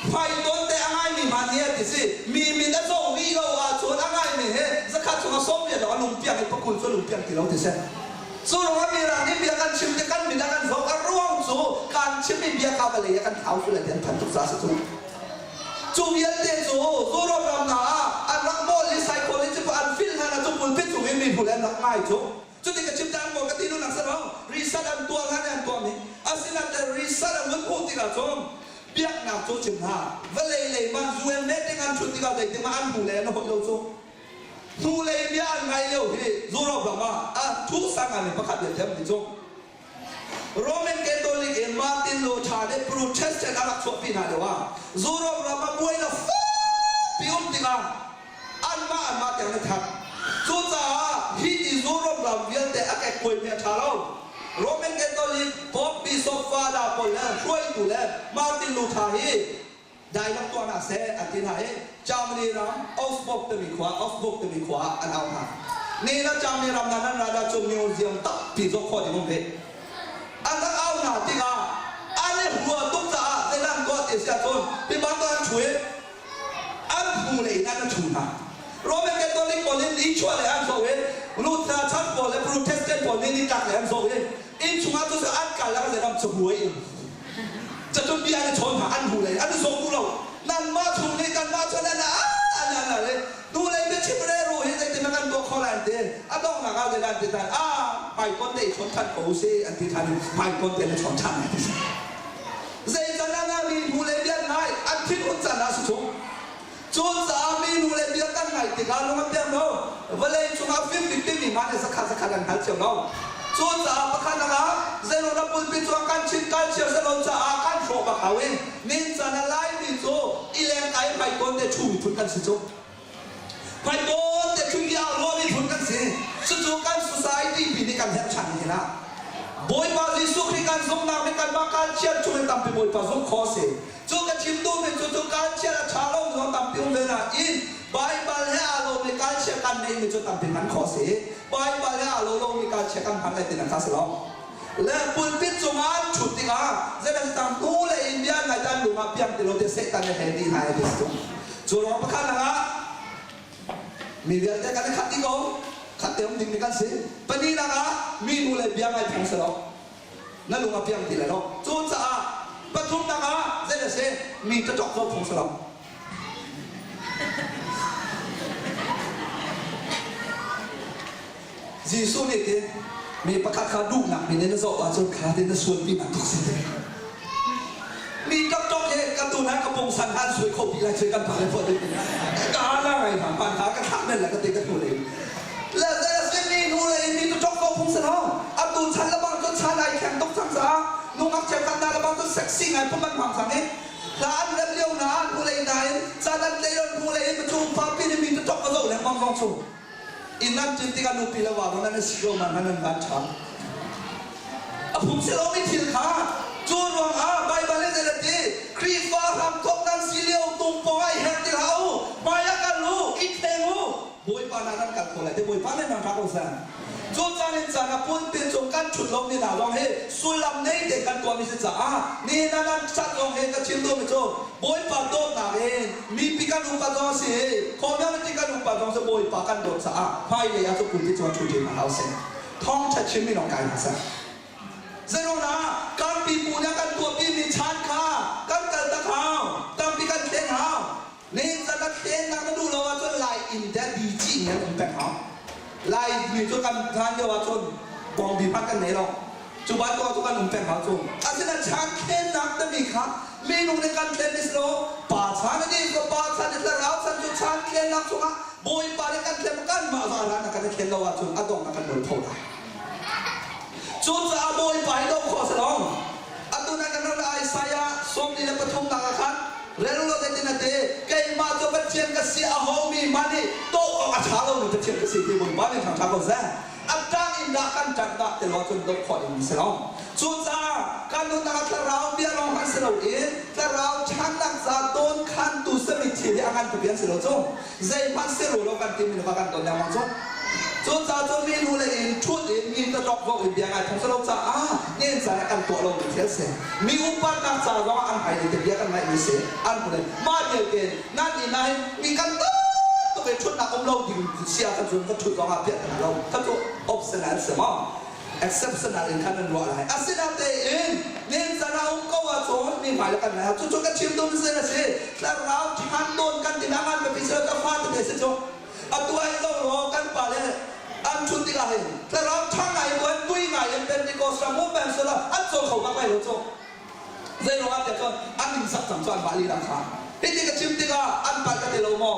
Hmai tawn te a ngai mi hmanh hi ti si. Mi min a zoh rih lo ahcun a ngai mi hi zakhat chungah 80 lawng a lungpiak i pakul cu a lungpiak ti lo ti si. Cu ruangah mirang nih bia kan chim ti kan min a kan zoh a ruang cu kan chim mi bia kha vawlei ah kan thlau sul ti an phan tuk caah si cu. Cu vialte cu Europe ram hna ah an rak mawl i psychology pa an filh hlan ah cu pulpit cung in mi hnu le an rak ngai cu. Cuti ka chim caan maw ka ti nunak si lo. Research an tuah hlan i an tuahmi. Asinain research an vun hmuh tikah cun biaknak cu chim hna. Vawlei lei man UN meeting an ṭhut tikah zeitik mah an hnu le an holh lo cu. Hnulei bia an ngai lio hi Europe ram ah a thu sang ngai mi pakhat bia thiam ti cu. Roman Catholic in Martin Luther nih Protestant a rak chuahpi hna lio ah Europe ram ah buainak fakpi um tikah anmah anmah tiang an that. Cucaah hi ti Europe ram vialte a kekkuaimi a ṭha lo. Roman Catholic Pope Bishop Father pawl le hruaitu le Martin Luther hi dialogue tuah hna seh an ti hna i Germany ram Augsburg timi khua Augsburg timi khua ah an auh hna. Ni na Germany ram na nan ral ahcun museum tampi zoh khawh ding um ve. An rak au hna tikah an i hua tuk caah zeidah an tuah ti si ahcun pibantuk an ṭhu i an hnu lei in an ṭhu hna. Roman Catholic pawl nih nichuah lei an zoh i Luther Church pawl le Protestant pawl nih nitlak lei an zoh i inn chungah cu an kal ah zeiram cabuai in cacun bia an i chawn hna an hnu lei an i zoh duh lo nanmah chung nih kanmah chung nan an an an hnu lei biachim reru hi zeitin kan tuah kho lai an ti a donghnak ah zeidah an ti than ah hmaikon te i chawn than ko usih an ti than i hmaikon te na chawn than an ti Zeican ah mi hnu le bia ngai an thinhun caan ah si chung. Cucaah mi nu le bia kan ngaih tikah lung a piang lo. Vawlei cungah fim bik timi hmanh nih zakhat zakhat an hngal cio lo. Cucaah pakhat ah zeiruang dah pulpit cu kan chin kal cio si lo caah kan hrawh bak hau i nincan a Laimi cu i lengkai hmaitawn te ṭhu miphun kan si cu. Hmaitawn te ṭhu bia ruah miphun kan si. Cucu kan society pi nih kan herh ṭhan hin ah Bawipa Jesuh Khrih kan zumhnak nih kanmah culture chung in tampi Bawipa zumh khawh a si. Cu ka chim duhmi cu cu culture a ṭha lo zong tampi um ve nain Baibal he aa lomi culture kan neihmi cu tampi hman khawh a si. Baibal he aa lo lomi culture kan hman lai ti nak kha si lo. Le pulpit cungah an ṭhut tikah zeidah si cang hnu le in bia ngai tan lung ah piang ti lo te Satan he he dih hna he ti si tung. Cu ruang pakhat ah mi vialte kan i khat dih ko. Khat te um ding mi kan si. Pahnihnak ah mi nu le bia ngai phung si lo. Na lung a piang ti lai lo. Cucaah pathumnak ah zei a si? Mi ṭaṭok zo phung si lo. Jesuh nih tin mi pakhat kha duhnak min in na zoh ahcun kha tin na sualpi bantuk si te. Mi ṭokṭok he ka tu na ka pungsan han suai kho pi lai cui kan pa le phuah ding. Ka la ngai hna pan ha ka thlah men la ka te ka tu le. Le zei a si mi nu le mi ṭokṭok ko phung si lo. Atu chan le bang cu chan ai thleng tuk cang caah nungak cheukhat hna le bang cu sexy ngai pum an hmang cang i hla an rem lio hna ah hnulei hna in caan an tlei lo hnulei in cu pa pi nih mi ṭokṭok a zoh lengmang zong cu inn an ṭin tikah nupi le va nan si ko man nan van ṭha. A phung si lomi thil kha cu ruangah Baibal nih zei a ti? Khrihfa hramthawk nan si lio tung pawng ah i her ti hlah u, hmai ah kal u, i thleng u, Bawipa hna nan kal kho lai ti Bawipa nih nan hra ko seh. Cu caan in caan ah pulpit cung kan ṭhut lomi hna zong hi sullam nei tein kan tuahmi si caah nihin ah nan chat zong hi ka chim duhmi cu Bawipa dawtnak in mipi kan upat zong a si i community kan upat zong si Bawipa kan dawt caah hmailei ah cu pulpit cung ah ṭhu ṭi hna hlah usih. Thawngṭha chimmi lawng kai hna seh. Zeiruangah kan pipu nih a kan tuahpimi chan kha kan kal tak hau, tampi kan thlen hau. Nihin zan ah thlennak na duh lo ahcun Lai inn te di cih in an um peng hau. Lai mi cu kan hlan lio ahcun bawngbi hmanh kan nei lo. Cu bantuk cu kan um peng hau cu. Asinain chan thlennak timi kha minung nih kan thlen si lo pa chan a ni ko pa chan i thlarau chan cu chan thlennak chungah Bawipa nih kan thlen kanmah zahlan ah kan i thlen lo ahcun a dongh ah kan nawl kho lai. Cucaah Bawipa hi doh khawh a si lo. Atu nan kan ral Isaiah 43 nak ah khan rel u law zeitin a ti keimah cu Pathian ka si a homi hmanh nih tawh awk a ṭha lomi Pathian ka si ti Bawipa nih ṭhangṭha ko seh. A ṭang in dah kan ṭanh dah ti lo ahcun doh khawh ding si lo. Cucaah kan nunnak ah thlarau bia lawng hmanh si loin thlarau ṭhannak ca dawnkhantu sami thil hi a ngan pipi an si lo cu. Zeihmanh si ru lo kan timi kha kan ton lengmang cu. Cucaah cun mi nu le in ṭhut in mi taṭok vok in bia ngai phung si lo caah nen caan ah kan tuah lomi thil a si. Mi upatnak ca zongah an hai te bia kan ngaihmi si. An hmu le mah vialte nan inn ah hin mi kan tam tuk i ṭhutnak um lo ding si ahcun cun ka ṭhut zongah piah ka lo. Kha cu optional si maw? Exceptional in khan nan ruah lai. Asinatein nen caan ah um ko ahcun mi. mi hmai le kan ngai cu cu ka chim duh mi a si. Thlarau ṭhan nawn kan ti na ngan biapi silo ka fa tete si cu. Atu ai zo law kan pa le an ṭhut tikah hin thlarau ṭha ngai buan pui ngai in Pentecostal movement sila an cawl kho bak lai lo cu. Zei ruangah tiah cun an ning sak cang cu an mah lila kha. Hiti ka chim tikah an palh ka ti lo maw?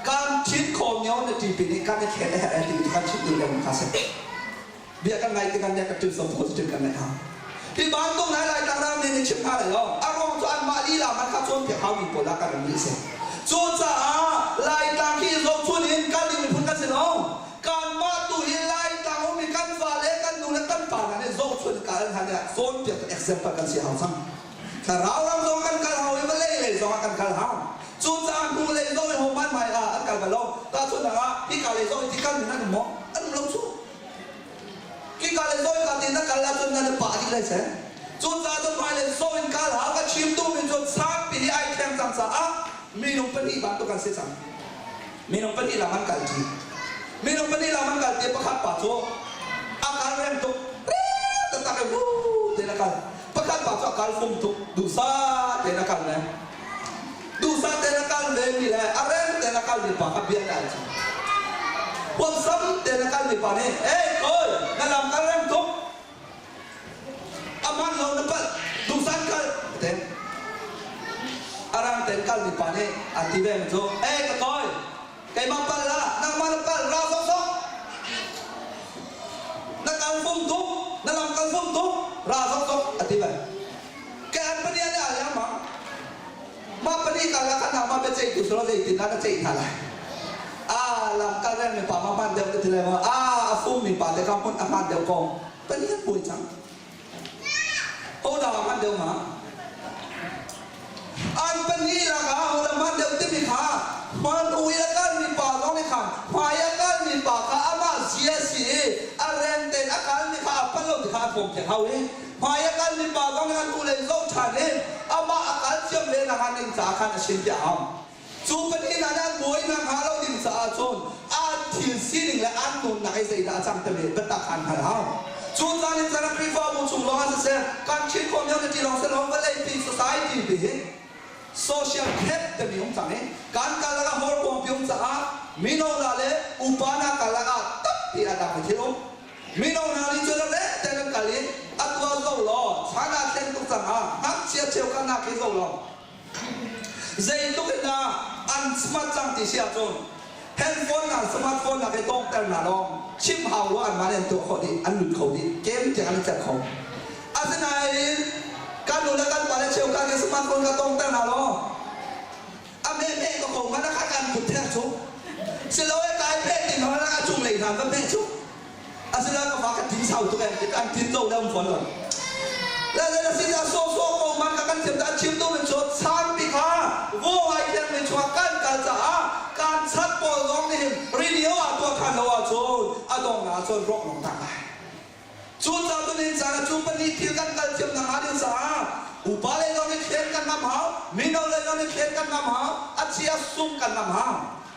Kan thin community pi nih kan i thlen a herh ti kan chim duh lo kha si. Bia kan ngai tikah negative so positive kan ngai hau. Hi bantuk nai lai tlang ram nih chim hna lai lo. A ruang cu anmah lila man kha cawnpiak hau mi pawl ah kan um rih si. Cucaah Laitlang hi zohchun in kan ding miphun kan si lo. Kanmah tu hi Laitlang ummi kan fale kan nu le kan pa hna nih zohchun in kal hna nih cawnpiak example kan si hau cang. Thlarau ram zong kan kal hau i vawlei lei zong ah kan kal hau. Cucaah hnu lei zong i hohmanh hmai ah an kal bal lo. Tahchunhnak ah hika lei zong i ti kal min an um maw? An um lo cu. Hika le zawi ka ti na kal ahcun na pah dih lai seh. Cucaah cun hmailei zaw in kal hau ka chim duhmi cu sangpi hi ai thleng cang caah minung pahnih bantuk an si cang. Minung pahnih lam an kal ṭi. Minung pahnih lam an kal ti pakhat pa cu a kal reng tuk taktak i vuu tein a kal. Pakhat pa cu a kal fum tuk duhsah tein a kal le duhsah tein a kal ve mi le a reng tein a kal mi pa kha bia na al cang. Huamsam tein a kal mi pa nih, "Hey kawi, na lam kal reng tuk. A hman lo na palh, duhsah kal." Te. A rang tein kal mi pa nih a ti ve mi cu, "Hey ka kawi, keimah palh la, nangmah na palh, ra sawksawk. Na kal fum tuk, na lam kal fum tuk, ra sawksawk," a ti ve. Ke an pahnih an i al lengmang. Mah pahnih kal ah khan nangmah biaceihtu si law zeitindah na ceih hna lai? Aa lamkal rengmi pa ma hmaan deuh na ti lai maw? Aa a fummi pa te kha hmun a hmaan deuh ko. Pahnih an buai cang. Hodah a hmaan deuh ma? An pahnih lakah hodah hmaan deuh timi kha hmaan u i a kalmi pa zong nih khan hmai a kalmi pa kha amah zia si i a reng tein a kalmi kha a palh lo ti kha a pawm piak hau i hmai a kalmi pa zong nih an u lei zoh ṭhan i amah a kal thiam ve nakhnga ning caah khan a chim piak hau. Cu pahnih hna nih an buai nakhnga lo ding caah cun an thil sining le an nunnak hi zeidah a cang timi biatak kha an hngalh hau. Cu caan in caan Khrihfabu chung lawng ah siseh, kan Chin community lawng si lo, vawleipi society pi hi social cap timi um cang i kan karlak ah hawrkuangpi um caah mino hna le upa hna karlak ah tampi a dangmi thil um. Mino hna nih cun a reng tein an kal i a tuah zo law chan aa thleng tuk cang ah ngakchia cheukhat hna khi zo law zeitluk in dah an smart cang ti si ahcun handphone hna smartphone hna khi tawngter hna law chim hau lo anmah nih an tuah khawh dih an lut kho dih game tiang an i cer kho. Asinain kan nu le kan pa le cheukhat khi smartphone kha tawngter hna law a mehmeh ka ko hmanh ah kan kut ther cu silo e kai peh ti hmanh ah a cung lei hna ka meh cu asila ka fa ka tin sau tuk e kan tin zo le um fawn lo le le si da so so ko man ka kan thiam da chim tu min chu chan pi kha vo ai thiam mi chua kan kal caah kan chat pawl zong nih hin radio ah tuah khan lo ah cun a dong na cun rock long tak lai. Cucaah tunin caan ah cu pahnih thil kan kal thiam nakhnga ding caah upa lei zong nih thlen kan ngam hau, mino lei zong nih thlen kan ngam hau, a chia sung kan ngam hau.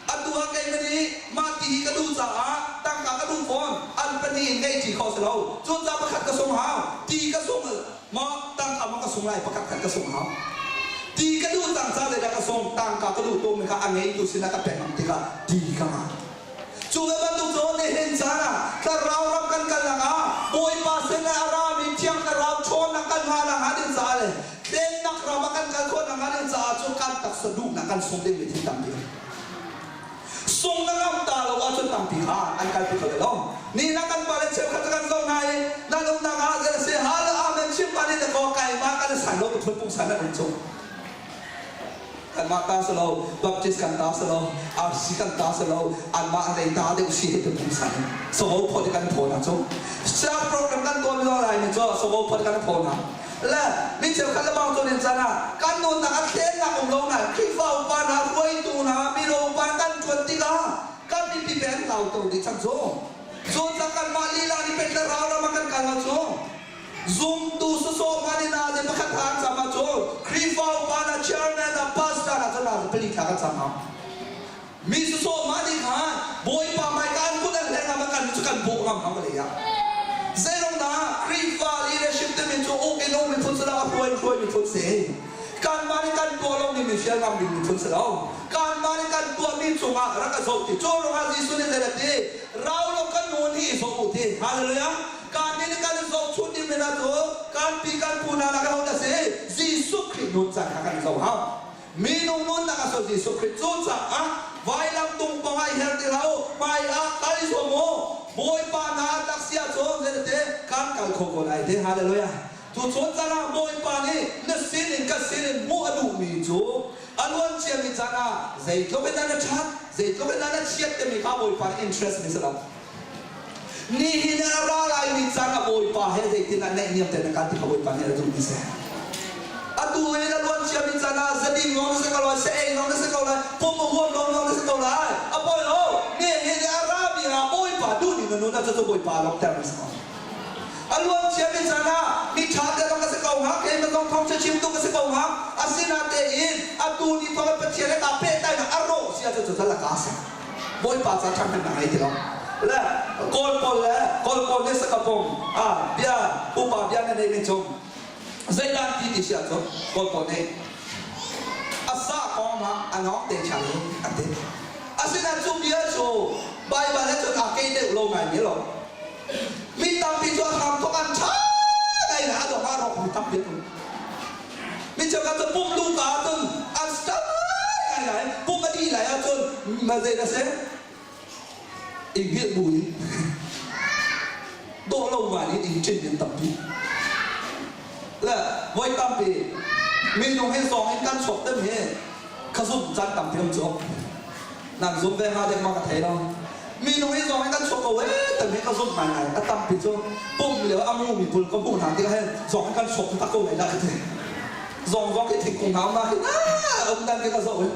Atu ah keimah nih mah ti hi ka duh caah tangka ka duh fawn, an pahnih in ngeih ṭi khawh si lo. Cucaah pakhat ka sung hau, ti ka sung maw tangka maw ka sung lai, pakhat khat ka sung hau. Ti ka duh cang caah zeidah ka sung, tangka ka duh tuk mi kha a ngeitu sinah ka pek ngam tikah ti ka ngah. Cu ve bantuk cu nihin caan ah thlarau ram kan kalnak ah Bawipa sin ah a rami Thiang Thlarau ṭhawnnak kan hngah nakhnga ding caah le tlennak ram ah kan kal khawh nakhnga ding caah cu kan taksa duhnak kan sung dingmi thil tampi a um. Sung na ngam ta lo ahcun tampi kha an kalpi kho ti lo. Ni na kan pale cheukhat cu kan zoh hna i nan umnak ah zei a si hal amen chim pa nih dakaw keimah kan i san lo tu phun pungsan nan um cu. Kanmah ta si lo, Baptist kan ta si lo, RC kan ta si lo, anmah lei ta deuh si hi tu pungsan in savo phawt kan phaw hna cu. Siang program kan tuah mi lai ni cu savo phawt kan phaw hna. Le mi cheukhat le bang cun in chan ah kan nunnak a thlennak um lo na Khrihfa upa hna hruaitu hna mino upa kan ṭuan tikah kan mipi pe an lau to dih cang cu. Cun kanmah lila nih pek le rau ram ah kan kal lo cu. Zumtu sawsawh hmanh in aa pakhat hna an cam ahcun Khrihfa upa hna chairman hna pastor hna cu hna pali thla kan cam hau. Mi sawsawh hmanh nih khan Bawipa hmaika an kut an hleng ah kan cu kan bawh ngam hau lei ah. Zeirong dah Khrihfa leadership timi cu uk in uk miphun si lo a hruai hruai miphun si. Kanmah nih kan tuah lomi mi fial ngam ding miphun si lo. Kanmah nih kan tuahmi cungah rak ka zoh ti. Cu ruangah Jesuh nih zei a ti? Rau lo kan nun hi i zoh u ti. Hallelujah. Kan nih kan i zohchunh ding mi hna cu kan pi kan pu hna nak ho dah si? Jesuh Khrih nun caan kha kan i zoh hau. Minung nunnak a so Jesuh Khrih. Cucaah vailam tung kong ah i her ti hlah u. Hmai ah kal i zuam u. Bawipa hna tak si ahcun zeiti kan kal kho ko lai te. Hallelujah. Tuchun caan ah Bawipa nih na sinin ka sinin hmuh a duhmi cu a luan ciami caan ah zeitluk in dah na ṭhat, zeitluk in dah na chiat timi kha Bawipa nih interest mi si lo. Nihin ah a ra laimi caan ah Bawipa he zeitin dah naihniam tein na kal ti kha Bawipa nih a duhmi si. Atu in a luan ciami caan ah zading lawng na si ko lai, sa ei lawng na si ko lai, pum a huam lawng lawng na si ko lai. A poi lo. Nihin i a rami ah Bawipa duhning na nun ah cucu Bawipa lawmhter na si ko. A luanciami caan ah mi ṭha te zong ka si ko hnga, keimah zong thawngṭha chimtu ka si ko hnga. Asinatein atu ni thawng in Pathian he kaa pehtlainak a rawh si ahcun cu laka a si. Bawipa ca ṭhahnemnak ngei ti lo. Le Kawl pawl le Kawl pawl nih sakapong ah bia upa bia na neihmi cung zeidah ti ti si ahcun Kawl pawl nih a sa kong ah a nawng te chang in an ti. Asinain cu bia cu Baibal he cun aa kei deuh lo ngaimi lo. Mi tampi cu a hramthawk an ṭha ngai na a dong ah rawkmi tampi an um. Mi cheukhat cu pum luka ahcun an star ngai lai, pum a dih lai ahcun ma zei na si? I hngilh bu in dawh lo ngai in in ṭin in tampi. Le voi tampi minung hi zawng in kan chuak tem hi ka zumh caan tampi um cu. Nan zum ve hnga dek ma ka thei lo. Minung hi zong hi kan chuak ko ee tam hi ka zumh ngaingai. A tampi cu pum lio a mu mi pul ka hmuh hna tikah hin zong hi kan chuak tak ko lai dah ka ti. Zong zong hi thingkung hna um na hi na um dan khi ka zoh in.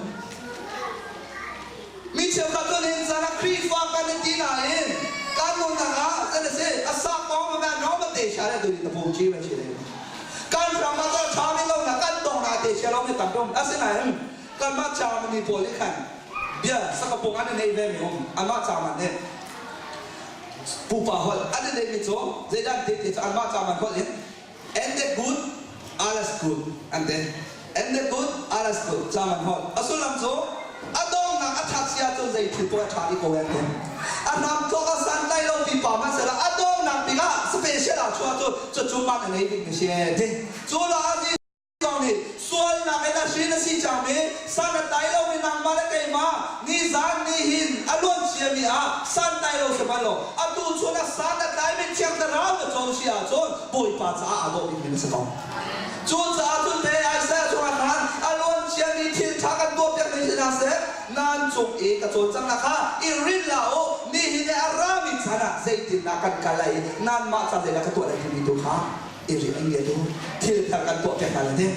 Mi cheukhat cu nihin caan ah Khrihfa kan i ti nain kan nunnak ah kan si a sak kong ma no ma te sha le tu ni ta pum chi ma chi le. Kan ram ah cu tha mi lo na kan tong na te sha lo mi tam dong asinain kanmah Germany pawl nih khan bia sakapung an i neih ve mi um anmah German nih pupa holh an i neihmi cu zeidah an ti ti cu anmah German holh in Ende gut alles gut an ti Ende gut alles gut German holh a sullam cu a donghnak a ṭhat si ahcun zei thil poh a ṭha dih ko an ti a hramthawk a san lai lo pipa hmanhsehlaw a donghnak bik ah special ah chuah cu cucu man a nei ding mi si ti cu lo ah zong nih sualnak in a hrin a si cangmi san a tlai lomi nangmah le keimah nizan nihin a luan ciami ah san tlai lo sihmanhlaw atu chun ah san a tlaimi Thiang Thlarau na co si ahcun Bawipa caah aa dawh bikmi na si ko. Cucaah cun te Isaiah chungah khan a luan ciami thil ṭha kan tuahpiakmi si hna seh nan cung i ka cawlcanghnak kha i rin hlah u nihin i a rami chan ah zeitindah kan kal lai i nanmah ca zeidah ka tuah lai timi tu kha i rian an ngiat u thil thar kan tuahpiak hna lai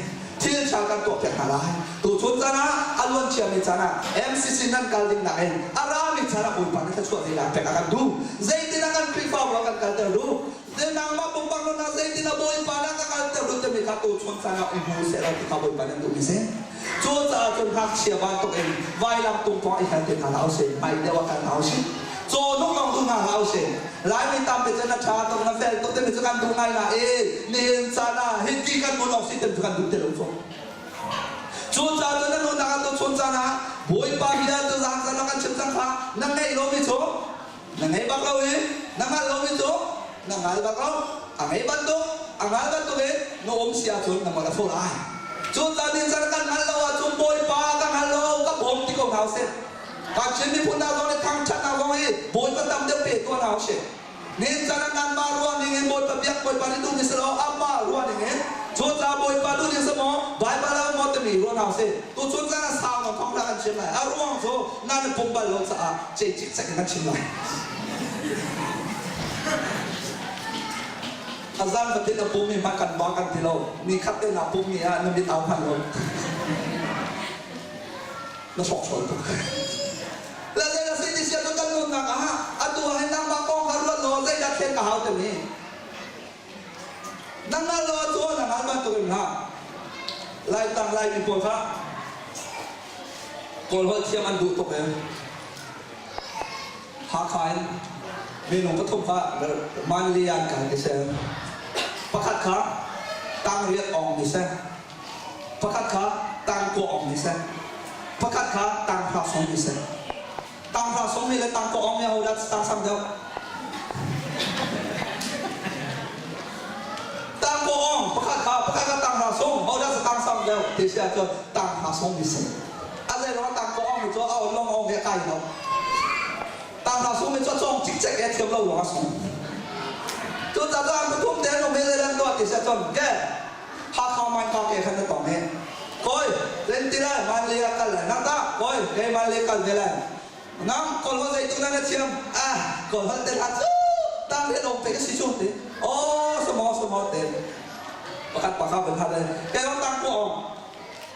thil ṭha kan tuahpiak hna lai tuchun caan ah a luan ciami caan ah MCC nan kal ding nakin a rami caan ah Bawipa nih thluachuah zeidah pek a kan duh zeitin ah kan Khrihfabu ah kan kalter duh nangmah pumpak nunnak zeitin ah Bawipa nih a ka kalter duh timi kha tuchun caan ah i hmu sehlaw ti kha Bawipa nih an duhmi si Cucaah cun ngakchia bantukin vailam tung pawng i hel te hna hlah usih, hmai deuh ah kal hna usih. Caw hnuk lawng duh hna hlah usih. Laimi tampi cu na ṭha tuk, na fel tuk timi cu kan duh ngai nain nihin caan ah hiti kan hmun awk si timi cu kan duh ti lo cu. Cucaah cun na nunnak ah tuchun caan ah Bawipa bia cu zan zan ah kan chim cang kha na ngeih lomi cu na ngei bak lo i na hngalh lomi cu na hngal bak lo a ngei bantuk a hngal bantuk in na um si ahcun na ngol a tho lai cucaah nih cun kan hngalh lo ahcun bawipa ka hngal lo ka bawm ti ko hna usih kan Chin miphun hna zong nih thangṭhatnak zong hi bawipa tam deuh pe tuah hna usih Nin caan ah nanmah ruah ning in Bawipa biak Bawipa nih duhmi si lo amah ruah ning in cucaah Bawipa duh ning si maw Baibal ah maw timi ruah hna usih tuchun caan ah sau nawn thawngṭha kan chim lai a ruang cu nan i pum bal lo caah cei cikcek in kan chim lai a zan fatin a pummi hmanh kan ba kan ti lo ni khat te naa pummi ah na mit au hman lo na hrawkhrol tuk Le zei a si ti sia cu kan nunnak ah atu ah hin nangmah kong kha ruat law zeidah thlen ka hau timi nangmah law cu na hngal bantuk in hlah Laitlang Laimi pawl kha Kawl holh thiam an duh tuk in Hakha in minung pathum kha Manli an kal ti si pakhat kha tang riat ong ni si. Pakhat kha tangkua ong ni seh. Pakhat kha tanghra song ni seh. Tanghra song ni le tangkua ong ni ho dah tang sang deuh? Tangkua ong pakhat kha pakhat kha tanghra song ho dah tang sang deuh ti si ahcun tanghra song ni seh. A zei ruang tangkua ong ni cu a on long ong he kai lo. Tanghra song ni cu a cawng cikcek e thiam lo ruang a song. Cucaah an pathum te an um he zei dah an tuah ti si ahcun ke Hakha mai ka ke khan na tong he. Koi, len ti lai, man le kal lai. Nang ta, koi, kei man le kal ve lai. Nang kol hol zei tu na na thiam. Ah, kol hol te la cu tang le lom pe ka si chu ti. Oh, samo samo te. Pakhat pakha ban hat lai. Kei ong tang ko ong.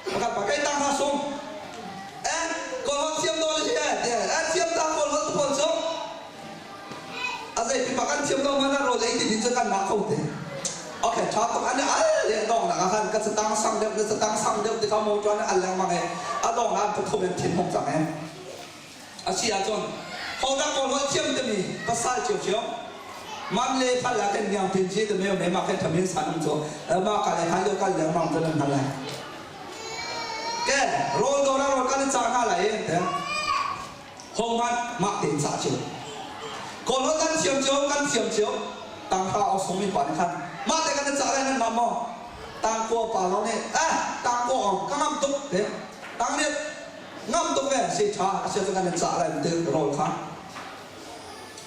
Pakhat pa kei tang ha sung. Eh, kol hol thiam do le si eh. Eh, thiam ta kol hol tu pon sung. A zei pipa kan thiam lo man ah rawl ei ti din cu kan ngah kho te. Okay, ṭha tuk an al le dong nak ah khan ka catang sang deuh na catang sang deuh ti kha motor an al lengmang i a dong ah an pathum in thin hung cang e. A si ahcun hodah kawl holh thiam timi pasal cio cio man le phal ah kan ngiang pin ci te me me ma khan thamin san um cu ma ka le khan yo kal lengmang cu nan hal lai. Ke rawl do ra rawl kan ca nga lai te. Hohmanh mah tein cah cio. Kawlholh kan thiam cio, kan thiam cio. Tangka a sungmi pa nih khan mah te kan i cah lai nan ngam maw? Tangkua pa lawng nih eh tangkua ong ka ngam tuk te. Tang nih ngam tuk ve si ṭha a sia cu kan in cah lai ti rawl kha.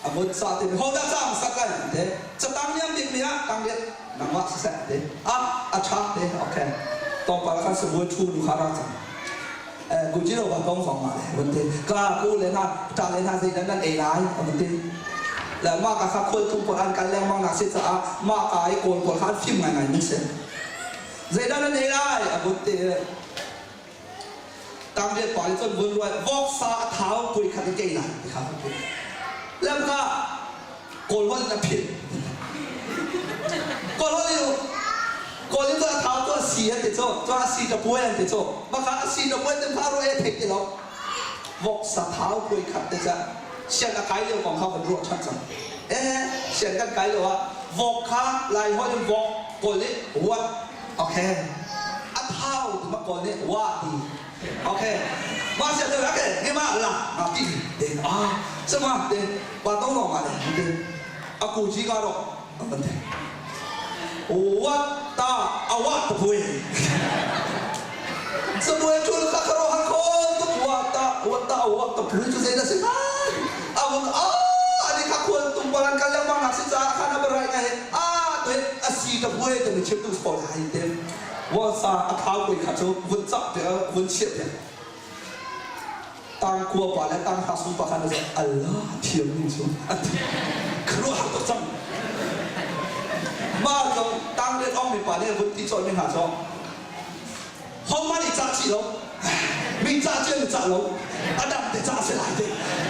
A vun cah ti hodah cah hmasak lai te. Catang niam bik mi ah tang riat nangmah siseh te. Ah a ṭha te okay. Tlawmpal ah khan sabuai ṭhu nu kha ra cang. Kujiro ba kong fong ma le vun ti ka ku le na ta le na zei dan nan ei lai vun ti le ma ka kha khual tung pawl an kal lengmang nak si caah ma ka i kawl pawl kha an fim ngai ngai mi si zei dan nan ei lai a vun ti tang riat pa nih cun vun ruai vok sa a thau pui khat in kei lai ti kha vun ti lem ka kawl holh in a philh kawl holh in kawl in cu a thau cu a si an ti cu cu a si ta puai an ti cu maka a si ta puai tin pha ro e theih ti lo voksa thau puai khat te ca sian a kai lio kong kha van ruah ṭhan cang eh sian kan kai lio ah vok kha lai holh in vok kawl nih what okay a thau ti ma kawl nih wa ti Okay. Ma sia te okay, ni ma la ma ti te ah sama te ba tong lo ma le te aku ji ka ro ban te wat ta awat ta pui Sabuai chul ka karo han ko tu wat ta wat ta awat ta pui chu zai na si awun a ani kha khual tum palan kal lengmang nak si cha kha na barai ngai a te asi ta pui te mi chim tu sport hai te Vawlsa a thau pui kha cu vun cak piak vun chiah piak. Tangkua pa le tanghra sung pa khan Allah thiam ning cu an ti. Khuaruahhar tuk cang. Mah cu tangriat ong mi pa nih vun ti cawn mi hna cu hohmanh nih cah chih lo mi cah cia mi cah lo a dang te cah si lai te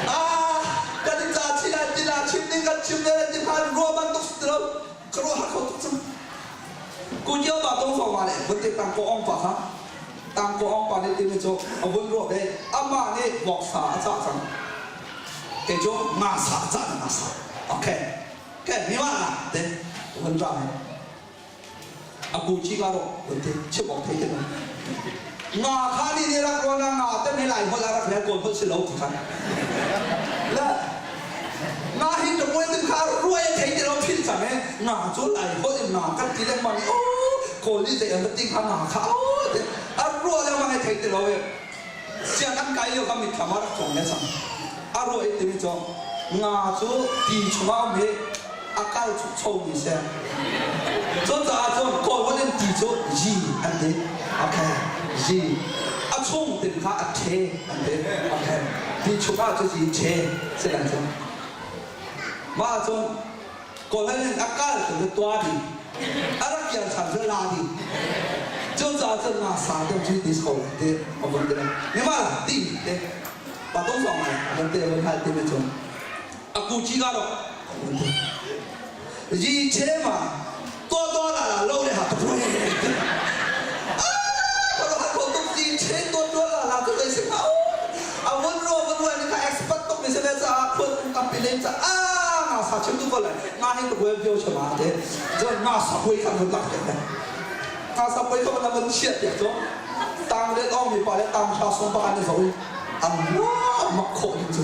ah kan i cah chih lai ti la chim ding kan chim le ti phan rua bantuk si ti lo khuaruahhar kho tuk cang. Kunyo ba tong fong ma le vun te tang ko ong pa kha tang ko ong pa nih timi cu a vun ruah ve amah nih voksa a cah cang kei cu nga sa a cah nga sa okay ke mi ma na te vun ra he a ku chi ka ro vun te chim ok thei te nga kha ni ni rak ro na nga te mi lai hol a rak le kawl hol si lo ti kha la nga hi to muai tin kha ruai a thei ti lo phil cang e nga cu lai holh in nga kan ti lengmang i o kawl nih zei an va ti kha nga kha o te a ruah lengmang e thei ti lo e siang an kai lio kha mitthlam a rak cuang ne cang a ruah i timi cu nga cu ti chungah um hi a kal chukcho mi si cucaah cun kawl holh in ti cu yi an ti okay yi a chung tin kha a ṭhe an ti okay ti chungah cu yi ṭhe si lai cu mah cun kawl holh in a kal cu tua ding a rak kian ṭhan cu la ding cucaah cun nga sa deuh cu ti ko lai ti a vun ti mi ma ti te pa tong zong ai a vun te a vun hal ti mi cun a ku chi ka ro Yi che ma to to la la lo le ha to phu ah ko ha ko tuk yi che to to la la to dei se ma a vun ro vun ro ni kha expert tuk mi se le cha khun kam pi len cha a nga sa chim tu ko le nga hin to boy bio che ma te jo nga sa hui khan vun lak te. Ngasa poi kha na van chiah tiah cu tang riat ong mi pa le tang hra sung bak an i zo i an mak khawh ding cu.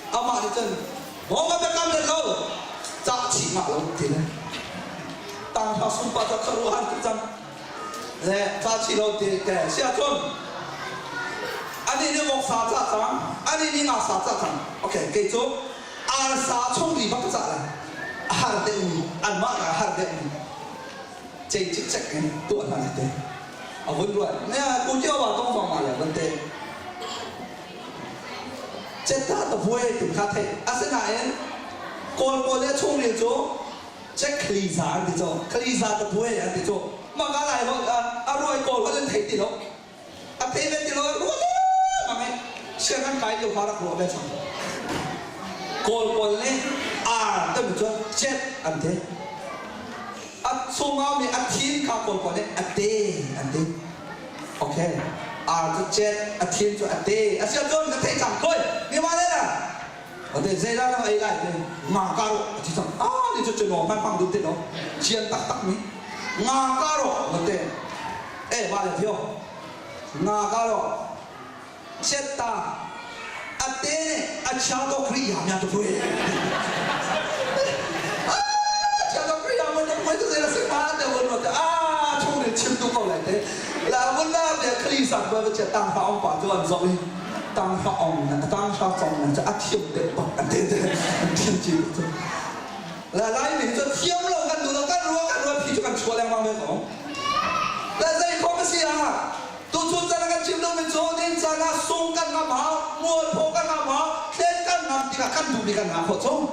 Amah nih cun Maw ka biakam let lo cah chih ngah lo ti le tang hra sung pa cu kharuah har tuk cang. Le cah chih lo ti te si ahcun anih nih voksa cah cang, anih nih ngasa cah cang. Okay, kei cu arsa chung ri bak ka cah lai. A har deuh mi, anmah nak a har deuh mi cei cikcek in tuah hna lai te. A vun ruat. Ne ku cio wa tong zong ma le van te. Cetta ta vuai tin kha theih. Asinain Kawl pawl le chungril cu cek khliza an ti cu. Khliza ta vuai an ti cu. Mah ka lai holh a ruai kawl holh in thei ti lo. A thei ve ti lo a ruah lengmang i siang an kai lio kha rak ruah ve cang. Kawl pawl nih ar timi cu cet an ti. A chungah mi a thin kha kawl pawl nih a te an ti. Okay. Ar cu cet, a thin cu a te. A si ahcun na theih cang koi. Ni ma le na. Ate zeidah na ei lai te nga ka ro a ti cang. Ah ni cu cu no hman hmang dun te no. Cian taktak mi. Nga ka ro na te. Eh ba le thio. Nga ka ro. Chiatta a te nih a chia to kri ya mya to pui. Chia to kri ya mun to pui tu zei la sik ma te won ro te a chung rin chim tu ko lai te. La mun la te khli sak ba ba chia tang fa ong pa tu an zo i tang fa ong na tang fa chong na cha a thiam te bak an te te an thiam chi tu. La lai mi cu thiam lo kan du lo kan ruwa kan ruwa phi chu kan chua lengmang ve ko. La zei khom si ah Tuchun caan ah kan chim duhmi cu nin caan ah sung kan ngam hau, mualpho kan ngam hau, thlen kan ngam tikah kan duhmi kan ngah khawh chung.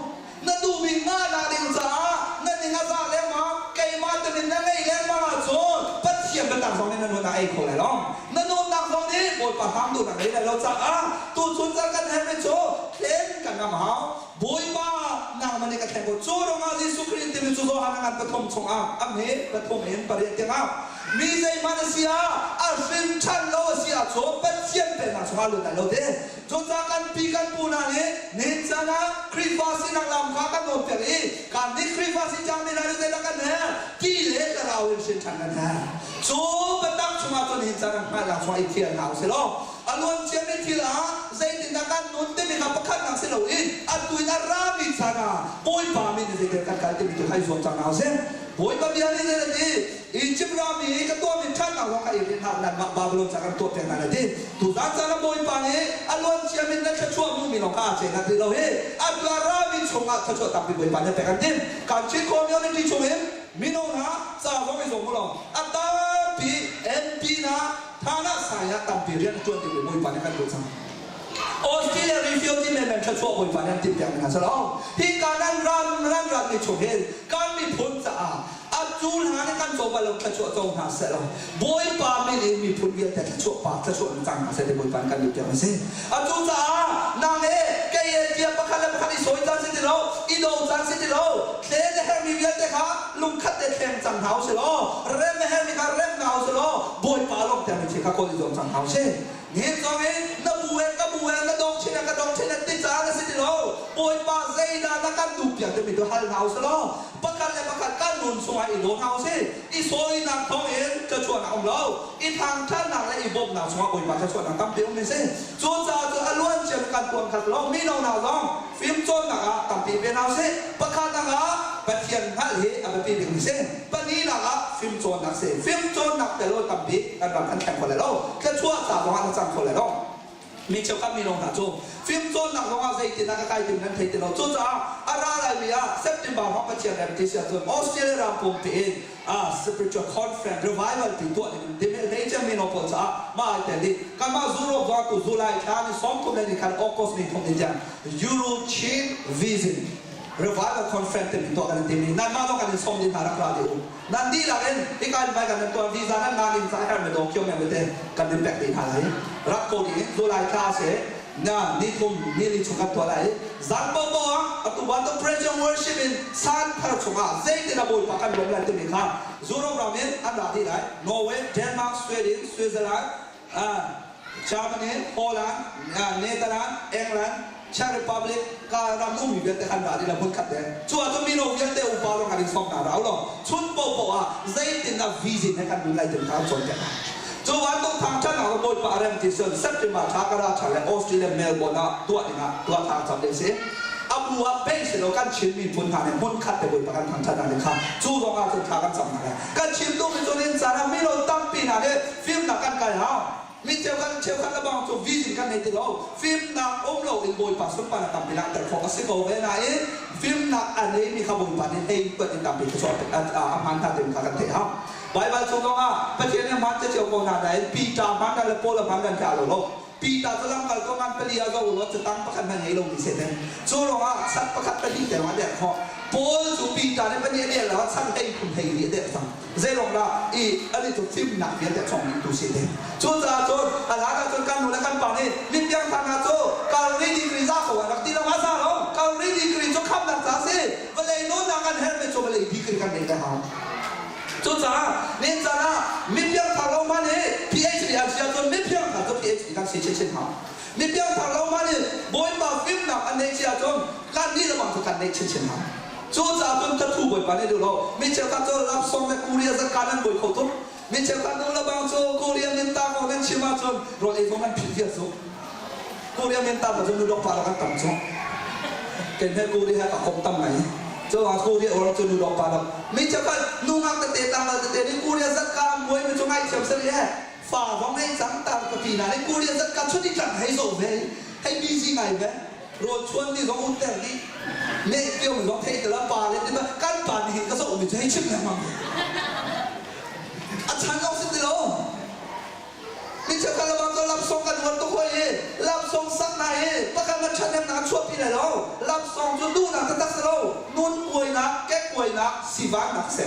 Na duhmi ngahnak ding caah na ning a zah lengmang, keimah temin na ngei lengmang ahcun Pathian biatak zong nih na nun ah ei kho lai lo. Na nunnak zong nih Bawipa hram duhnak ngei lai lo caah tuchun caan kan herhmi cu thlen kan ngam hau. Bawipa nangmah nih ka thleng ko. Cu ruangah Jesuh Khrih timi cu Johan a ngan pathum chungah a hme pathum in pariat tiangah mi zeihmanh a si ah a hrin ṭhan lo a si ahcun Pathian pennak chungah lut lai lo te. Cucaah kan pi kan pu hna nih nihin caan ah Khrihfa sinak lam kha kan nawnpiak i kan nih Khrihfa si cangmi hna nih zeidah kan herh? Ti le thlarau in hrin ṭhan kan herh. Cu biatak chungah cun nihin caan ah hngalhnak chungah i thial hna u sih law a luan ciami thil ah zeitindah kan nun timi kha pakhatnak si loin atu in a rami caan ah Bawipa min in zeitin kan kal timi tu kha i zuam cang hna usih. Bawipa bia nih zei a ti? Izipt ram i ka tuahmi ṭhatnak zong kha i rinh hlah nanmah Babilon ca kan tuah piak hna lai ti. Tuzan caan ah Bawipa nih a luan ciami na thluachuah hmuhmi lawng kha aa ceh hna ti lo hi atu a rami chungah thluachuah tampi Bawipa nih a pek an timh. Kan Chin community chungin mino hna ca zong i zuam u law a tampi MP hna Thana sai ah tampi rian a ṭuan dingmi Bawipa nih kan duh cang. Australia refugee menmen thluachuah Bawipa nih an timhpiak mi hna si lo. Hi ka nan ram nan ratmi chung hin kan miphun caah a cu hna nih kan co bal lo thluachuah co hna seh law Bawipa min in miphun vialte thluachuah pa thluachuah in cang hna seh ti Bawipa nih kan duhpiak a si. Atu caah nang he kei he tiah pakhat le pakhat i sawi caan si ti lo, i do caan si ti lo, thlen a herhmi vialte kha lungkhat te thleng cang hna usih law, rem a herhmi kha rem hna usih law, Bawipa lawmhtermi thil kha kawl i zuam cang hna usih. Nihin zong in na bu he ka bu he na dong chin he ka dong chin he ti caan a si ti lo. Bawipa zeidah na kan duhpiak timi tu hal hna usih law, pakhat le pakhat kan nun chungah i daw hna usih. I sawinak thawngin thluachuahnak um lo. I thangṭhatnak le i bawmhnak chungah Bawipa thluachuahnak tampi um ding si. Cucaah cun a luancia kan tuan khat lo mino hna zong fimcawnnak ah tampi pe hna usih. Pakhatnak ah Pathian hngalh hi a biapi bikmi si. Pahnihnak ah fimcawnnak si. Fimcawnnak tel lo tampi kan ram kan thleng kho lai lo. Thluachuah ca zongah na cang kho lai lo. Mi cheukhat mino hna cu fimcawnnak zongah zeitindah ka kai timi nan thei ti lo. Cucaah a ra laimi ah September hrawng Pathian rem ti si ahcun Australia ram pumpi in spiritual conference revival ti tuah ding timi hleice mino pawl caah mah ai tel i kanmah Europe zongah tu July thla ni 30 le ni khan August ni thum ni tiang Euro Chin Vision Revival Conference timi tuah kan in tim i nanmah zong kan in sawm dih hna rak ra dih u. Nan dihlak in hika in vai kan nan tuan visa nan ngan in ca herh mi document tete kan in pek dih hna lai. Rak ko ding in July thla si na ni thum ni li chung kan tuah lai i zan popo ah atu bantuk praise and worship in san thar chungah zeitin a Bawipa kan lawm lai timi kha Europe ram in an ra dih lai. Norway, Denmark, Sweden, Switzerland, Germany, Holland, Netherlands, England, Czech Republic ka ram ummi vialte khan ra dih la hmun khat te. Cu ahcun mino vialte upa lawng kan in sawm hna rau law chun paohpaoh ah zeitindah vision he kan nun lai timi kha an cawnpiak hna. Cu bantuk thangṭhatnak cu Bawipa a rem ti cun September thla ka ra ṭhan le Australia Melbourne ah tuah dingah tuah thla cam ding si. A bu ah pei si lo kan Chin miphun hna nih hmunkhat te Bawipa kan thangṭhat hna ding kha cu zong ah cun thla kan cam hna lai. Kan chim duhmi cu nihin caan ah mino tampi hna nih fimnak kan kai hau. Mi cheukhat cheukhat le bang cu vision kan nei ti lo. Fimnak um lo in Bawipa sunparnak tampi langhter khawh a si ko ve nain fimnak a neimi kha Bawipa nih hei tuan in tampi thluachuah a hmaan hna timi kha kan theih hau. Baibal chung zongah Pathian nih a hmaan cio ko hna nain Peter hmaan dan le Paul a hmaan dan khi aa lo lo. Peter cu lamkal ko ngan pali ah zo law catang pakhat hmanh ngei lomi si te. Cu ruangah chan pakhat pahnih te lawng a derh khawh. Paul cu Peter nih pahnih a der lo ah chan hlei phun hlei li a derh cang. Zei ruang dah i ani cu fimnak vialte a chawng dingtu si te. Cucaah cun a hlan ah cun kan nu le kan pa nih mitpiang thar hna cu Calvary degree za ko ah rak ti lo ma za lo. Calvary degree cu khamnak ca a si. Vawlei nunnak kan herhmi cu vawlei degree kan neih te hau. Cucaah nihin caan ah mi piangthar lo hmanh hi PhD an si ahcun mi piangthar cu PhD kan si chinchin hna. Mi piangthar lo hmanh hi Bawipa fimnak an neih si ahcun kan nih le bang cu kan neih chinchin hna. Cucaah cun thathu Bawipa nih duh lo. Mi cheukhat cu lamsong le Korea zatkaan an buai kho tuk. Mi cheukhat nu le bang cu Korea minta kong nan chim ahcun rawl ei zong an philh vial cu. Korea minta cu nudok pa kan tam cu. Kei he Korea he ka kom tam ngai. Cu ah Korea orang cu nudok pa dok. Mi cheukhat nu ngak tete tanggal tete nih Korea zatka an buai mi cu ngaithiam sari he fa zong hei cang tar ka pi na nih Korea zatka chun i tlang hei zo ve hei busy ngai ve rawl chuan mi zong un ter dih meh pio mi zong thei tela pa le ti kan pa nih hin ka zoh mi cu hei chim lengmang a chan zong si ti lo Mi cheukhat le bang cu lamsawng kan uar tuk hoi i lamsawng sak hna hi pakhat na ṭhahnemnak a chuahpi lai lo. Lamsawng cu duhnak taktak si lo, nun kuainak, kekkuainak, sivannak si.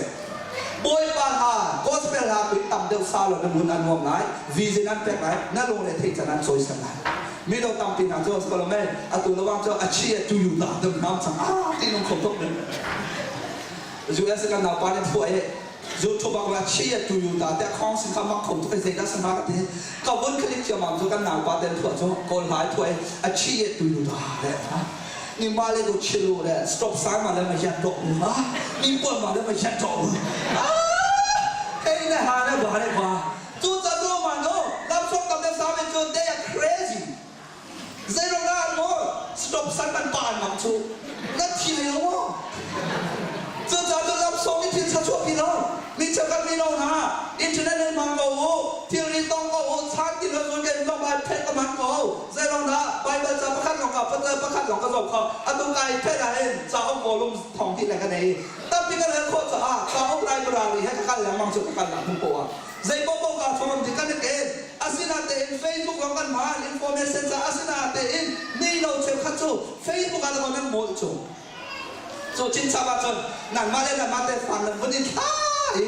Bawipa hla, gospel hla tu in tam deuh sa law na nun a nuam lai, vision an pek lai, na lungre theih can an cawisan lai. Mino tampi hna cu si ko lo mei, atu lawang cu a chi a tu yu ta dum nam cang ah ti nung kho tuk men. US kan naupa nih phuah i YouTube ah ra chia tu yu ta te khong sin kha mak kho tuk ai zeidah san ka ti ka vun khalik thiamam cu kan naupa ten thua cu kawl hai thua a chia tu yu ta le ni ma le ko chilu le stop sign ma le ma hian to u ha ni pon ma le ma hian to u hei ne ha ne ba le ba tu cha tu ma no lam sok tam le sa me chu they are crazy Zeirong ah maw stop san kan pa an cu na thi lei lo maw? Cucaah cu lamsawng i thil chuah pi lo mi cheukhat mi lo hna internet nan hmang ko u thilri tong ko u chan ti lo cun kan zong iPad ka hman ko zeirong dah Bible ca pakhat lawng ka pakhat lawng ka zoh kho atu ka iPad ah hin cauk volume thong ti le ka nei tampi ka rel khawh caah cauk library he ka kal lengmang cu ka kal nak hmun poah zei paohpaoh kaa chawm ti kan i ken asinatein Facebook lawng kan hman information ca asinatein mi lo cheukhat cu Facebook ah le nan mawlh cu cu chinchap ahcun nangmah le nangmah te fan nan vun i thla i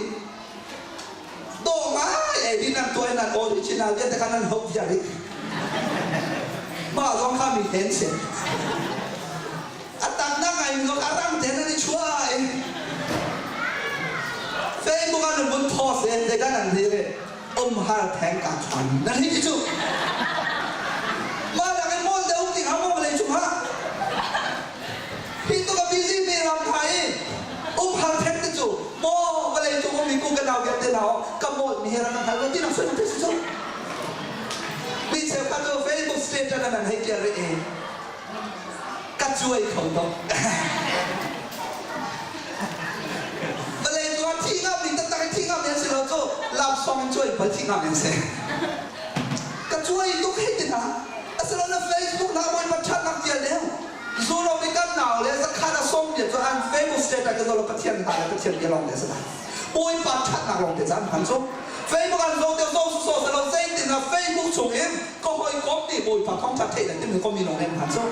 dawh ngai ei hi nan tuah i nan original vialte kha nan hope viar i mah zong kha mi hen si a tam na ngai mi zong a rang te nan i chuah i Facebook ah nan vun post e zeidah nan ti re umhar theng ka chuan nan hi ti cu mah nak in mawl deuh ti kha maw vawlei cung ha hi tu ka busy mi ram tha i umhar theng ti cu maw vawlei cung ummi ku ka nau vialte hna ka mawl mi he rak kan hal lo ti nak soi te si cu mi cheukhat cu Facebook status nan hei tial rih i ka cuai kho tuk. Vawlei cung ah thi ngam ding taktak in thi ngam an si lo cu lamsawng in cuai bal thi ngam an si. Ka cuai tuk hei ti hna. Asilo na Facebook na bawipa ṭhatnak tial deuh. Zulo mi kan nau le zakhat a sawm bia cu an Facebook status ka zolo Pathian hna le Pathian bia lawng te a si lai. Bawipa ṭhatnak lawng te caan hman cu. Facebook an zo deuh zo so so lo zeitin ah Facebook chung in ka hawikom nih Bawipa thawngṭha theih le timi komi lawng in hman cu.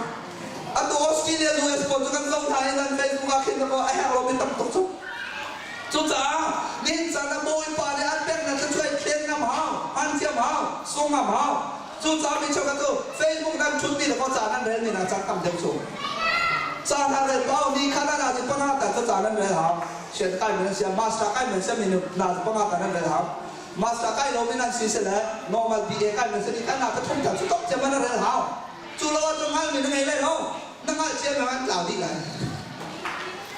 Atu Australia US pawl cu kan zoh hna i nan Facebook ah khin a herh lomi tam tuk cu. Cucaah nihin caan ah Bawipa nih an peknak thluachuah thlen ngam hau, hman thiam hau, sung ngam hau. Cucaah mi cheukhat cu Facebook nan ṭhutmi le ca nan relmi nak caan tam deuh cu. Ca hna rel pau ni kha nan ah panga tan cu ca nan rel hau. Sian kai men sian master kai men sian mi na panga tan nan rel hau. Master kai lo mi nan si se le normal BA kai men si ni kan na ka thum tan cu top cem nan rel hau. Cu lo ahcun hngalmi na ngei lai lo. Na hngalh ciami an tlau dih lai.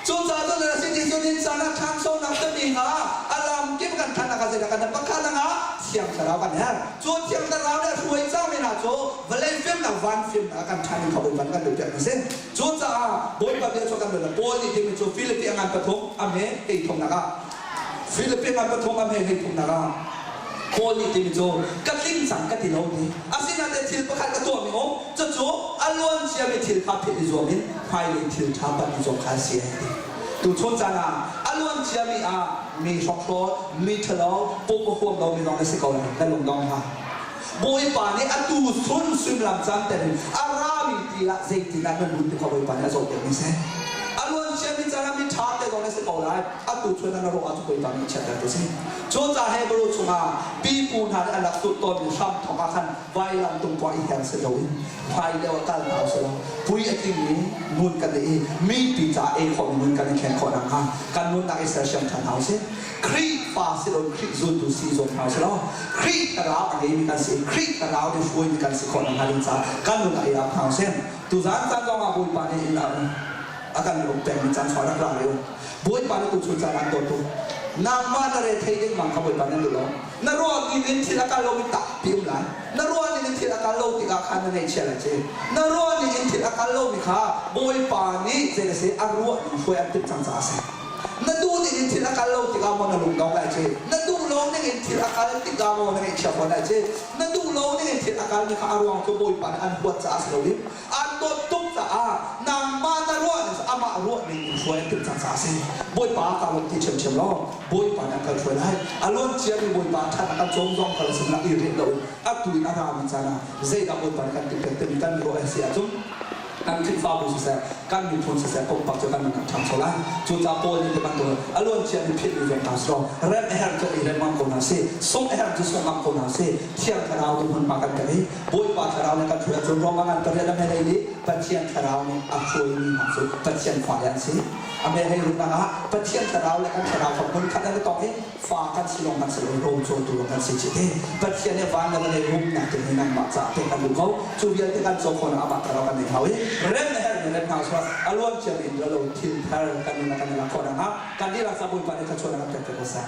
Cucaah cun na si ti cun in caan ah ṭhanchonak timi kha a lam kip kan ṭhannak ah zeidah kan pakhat ah Thiang Thlarau kan herh. Cu Thiang Thlarau nih a hruai cangmi hna cu vawlei fimnak van fimnak ah kan ṭhan in kha Bawipa nih kan duhpiak a si. Cucaah Bawipa bia cu kan rel. Paul nih timi cu Filipi a ngan pathum a hme hei thumnak ah Filipi ngan pathum a hme hei thumnak ah Paul nih timi cu ka tling cang ka ti lo ti. Asinain thil pakhat ka tuahmi um cucu a luan ciami thil kha philh i zuam in hmailei thil ṭha panh i zuam kha a si a ti. Tuchun caan ah a luan ciami ah mi hrokhrawl, mi ṭhalo, pum a huam lomi zong na si ko lai, na lungdong hlah. Bawipa nih atu chun suimilam caan tel in a rami ti ah zeitindah nan lut ti kha Bawipa nih a zohpiak ni seh. A luan ciami caan ah mi ṭha te zong na si ko lai, atu chun ah na ruah ahcun Bawipa nih chiatter tu si. Cucaah Hebrew chungah pipu hna nih an rak zulh tawnmi hramthawk ah khan vailam tung tuah i her si loin hmai deuh ah kal hna usih law pui a tlingmi nun kan i mipi ca ei khawhmi nun kan i thlen khawh nakhnga kan nunnak i sersiam ṭhan hna usih. Khrihfa si loin Khrih zultu si i zuam hna usih law Khrih thlarau a ngeimi kan si i Khrih thlarau nih hruaimi kan si khawh nakhnga ding caah kan nun ah i ap hna usih. Tuzaan caan zong ah Bawipa nih inn a kan uk pengmi caan chuah rak ra rih u. Bawipa nih tuchun caan an dawt tuk. Nangmah na re thei ding mang kha Bawipa nih an duh lo. Na ruah ning in thil a kal lomi tampi um lai. Na ruah ning in thil a kal lo tikah khan na ngaihchia lai ci. Na ruah ning in thil a kal lomi kha Bawipa nih zei a si a ruah ning hruai an timh cang caah a si. Na duh ning in thil a kal lo tikah maw na lungdong lai ci. Na duh lo ning in thil a kal tikah maw na ngaihchia fawn lai ci. Na duh lo ning in thil a kalmi kha a ruang cu Bawipa nih an huat caah a si lo i An dawt tuk caah nangmah na ruah ning amah ruah ning in hruai an timh cang caah a si. Bawipa ka lawm ti ṭhiamṭhiam law Bawipa nih an kal hruai lai. A luan ciami Bawipa ṭhat a kan cawm zong kal a si nak i rinh loin atu in a rami caan ah zeidah Bawipa nih kan timh peng timi kan ruah a si ahcun kan Khrihfabu siseh, kan miphun siseh, pumpak cu kan nun a ṭhangcho lai. Cucaah Paul nih ti bantuk a luan ciami philh mi zong hna sih law rem a herh cu i rem ngam ko hna sih, sungh a herh cu sungh ngam ko hna sih. Thiang Thlarau tu hmunhma kan pek i Bawipa Thlarau nih kan hruai ahcun Roma ngan pariat a hmelei nih Pathian Thlarau nih a hruaimi hna cu Pathian fale an si. A hmelei ruknak ah Pathian Thlarau le kan thlarau kha hmunkhat an i tong i fa kan si lawng kan si lo ro cawtu lawng kan si chih te. Pathian nih van le vawlei rumnak te hi nangmah caah pek kan duh ko. Cu vialte kan caw khawhnak amah Thlarau kan nei hau i rem a herhmi rem hna usih a luan ciami in lo thil thar kan nun ah kan i lak khawh nakhnga kan dihlak ca Bawipa nih thluachuahnak kan pek te ko seh.